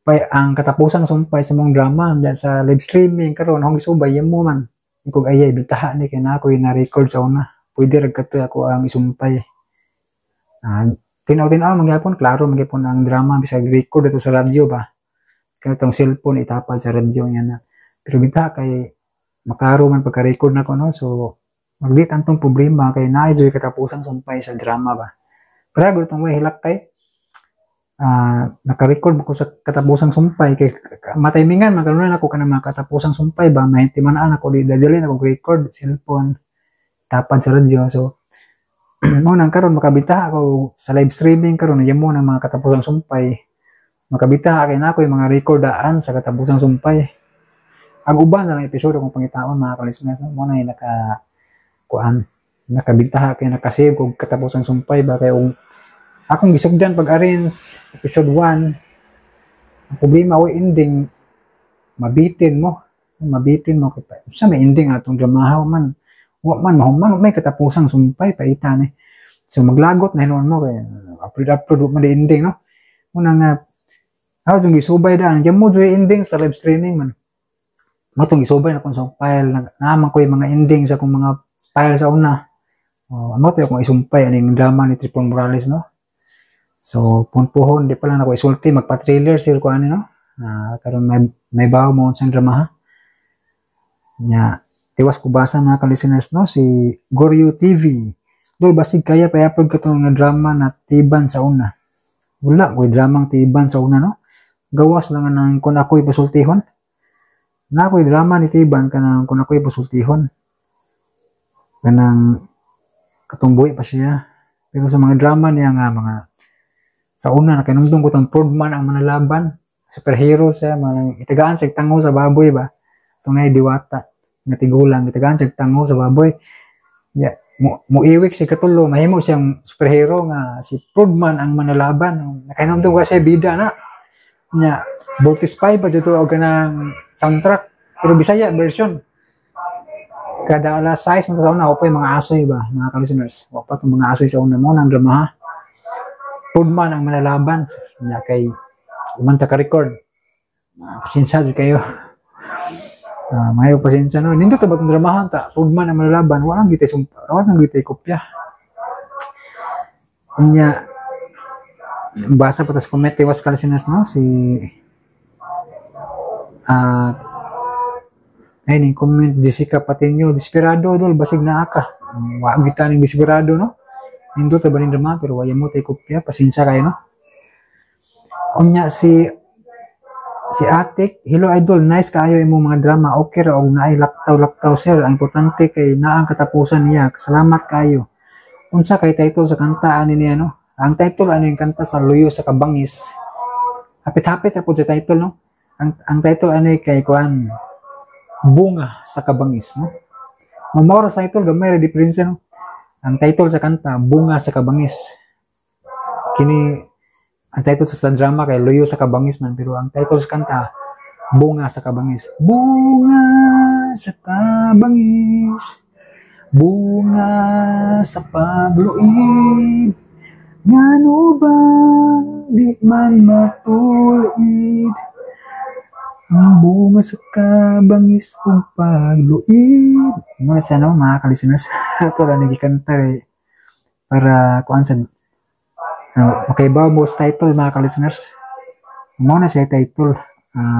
Speaker 4: pay, ang katapusang sumpay sa mga drama diyan sa live streaming karon akong gisubay mo man. Kung ayay bintaha ni kay na ako'y na-record sa una. Pwede ra katoy ako ang isumpay. Tinaw-tinaw magyapon, klaro magyapon ang drama bisag record ato sa radyo ba. Kaya itong cellphone itapad sa radyo niya na. Pero bintaha kay maklaro man pagka-record na ko, no. So magdi tantong problema kay naay joy katapusang sumpay sa drama ba. Pero itong way hilak kay naka-record ko sa katapusang sumpay kay mataymingan man karon ako kanang mga katapusang sumpay ba, mahintiman ako di dadali na kog record cellphone tapad sa radyo. So mo nang karon makabita ako sa live streaming karon mo ng mga katapusang sumpay, makabita kay na ako yung mga record daan sa katapusang sumpay. Ang uban na lang episode akong pangitaon, mga ka-listeners, no? Mo na yung naka kuan nakabintaha kay nakasave og katapusang sumpay ba kay og akong gisugdan pag-arrange episode 1. Ang problema wa ending, mabitin mo kay sa may ending atong dramahaw man, wa man mahuman, may katapusang sumpay paita ni. So maglagot na hinuon mo kay upload upload wa man di ending, no. Muna nga ako yung gisubay daan diyan mo joy ending sa live streaming man mo tong gisubay na kung sa file na naman ko yung mga ending sa akong mga file sa una. Oh, amo to akong isumpay aning drama ni Tripon Morales, no. So punpuhon di pa lang ako isulti, magpa-trailer sir ko ani, no. Karon may bawo mo sa drama ha. Nya tiwas ko basa, mga ka-listeners, no, si Goryo TV. Dol, basig kaya pa-upload ka tong nga drama na Tiban sa una. Wala ko'y dramang Tiban sa una, no. Gawas lang nang kung ako'y pasultihon. Na ako'y drama ni Tiban kanang kung ako'y pasultihon. Kanang katumbuhi pa siya. Pero sa mga drama niya nga mga sa una, nakinumdum ko tong Prodman ang manalaban. Superhero siya, mga itagaan sa tango sa baboy ba. So ngay diwata. Nga tigulang gitagaan siya tango sa baboy. Ya, mo muiwik si katulo, mahimo siyang superhero nga si Prudman ang manalaban. Nakahinumdum ka siya bida na. Nya, Voltes 5 pa dito og kanang soundtrack pero Bisaya version. Kada alas 6 man sa una, pa yung mga asoy ba, mga ka-listeners. Wa pa itong mga asoy sa una mo, nang drama ha. Prudman ang manalaban. Nya kay umanta ka record. Pasensya jud kayo. Mayo pasensya no. Nindot ba itong dramahan ta? Prudman ang manalaban. Walang gitay sumpa, walang gitay kopya. Unya, basa pa tas comment tiwas ka listeners no si ay ning comment Jessica Patino, "Desperado dol, basig na ka." Wa gita ning Desperado no. Nindot ba ning drama pero waya mo tay kopya, pasensya kayo no. Unya si si Atik, "Hello idol, nice kaayo imong mga drama. Okay ra og naay laktaw-laktaw sir. Ang importante kay naa ang katapusan niya. Salamat kayo." Unsa kay title sa kanta ani niya no? Ang title ano yung kanta sa Luyo sa Kabangis. Hapit-hapit ra pud sa title no. Ang title ani kay kuan, Bunga sa Kabangis no. Mao ra sa title, gamay ra diferensya no. Ang title sa kanta Bunga sa Kabangis. Kini ang title sa drama kay Luyo sa Kabangis man pero ang title sa kanta Bunga sa Kabangis. Bunga sa kabangis. Bunga sa pagluib. Ngano bang di man matulid ang bunga sa kabangis ug pagluib. Muna siya no, mga ka-listeners. Ito lang nagikanta eh. Para kuan sa makaibaw mo sa title mga ka-listeners. Mao na siya title,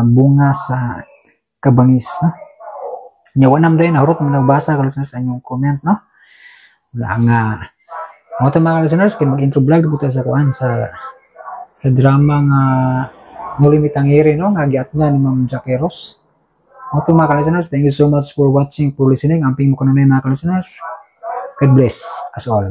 Speaker 4: Bunga sa Kabangis no. Nya wa nam din nahurot mo nagbasa ka-listeners ang inyong comment no. Wala nga. Mo to mga listeners kay mag-intro vlog po ta sa kuan sa drama nga Noli Me Tangere no nga giatngan ni Ma'am Jackie Rose. Mo to mga listeners, thank you so much for watching, for listening. Amping mo kanunay mga listeners. God bless us all.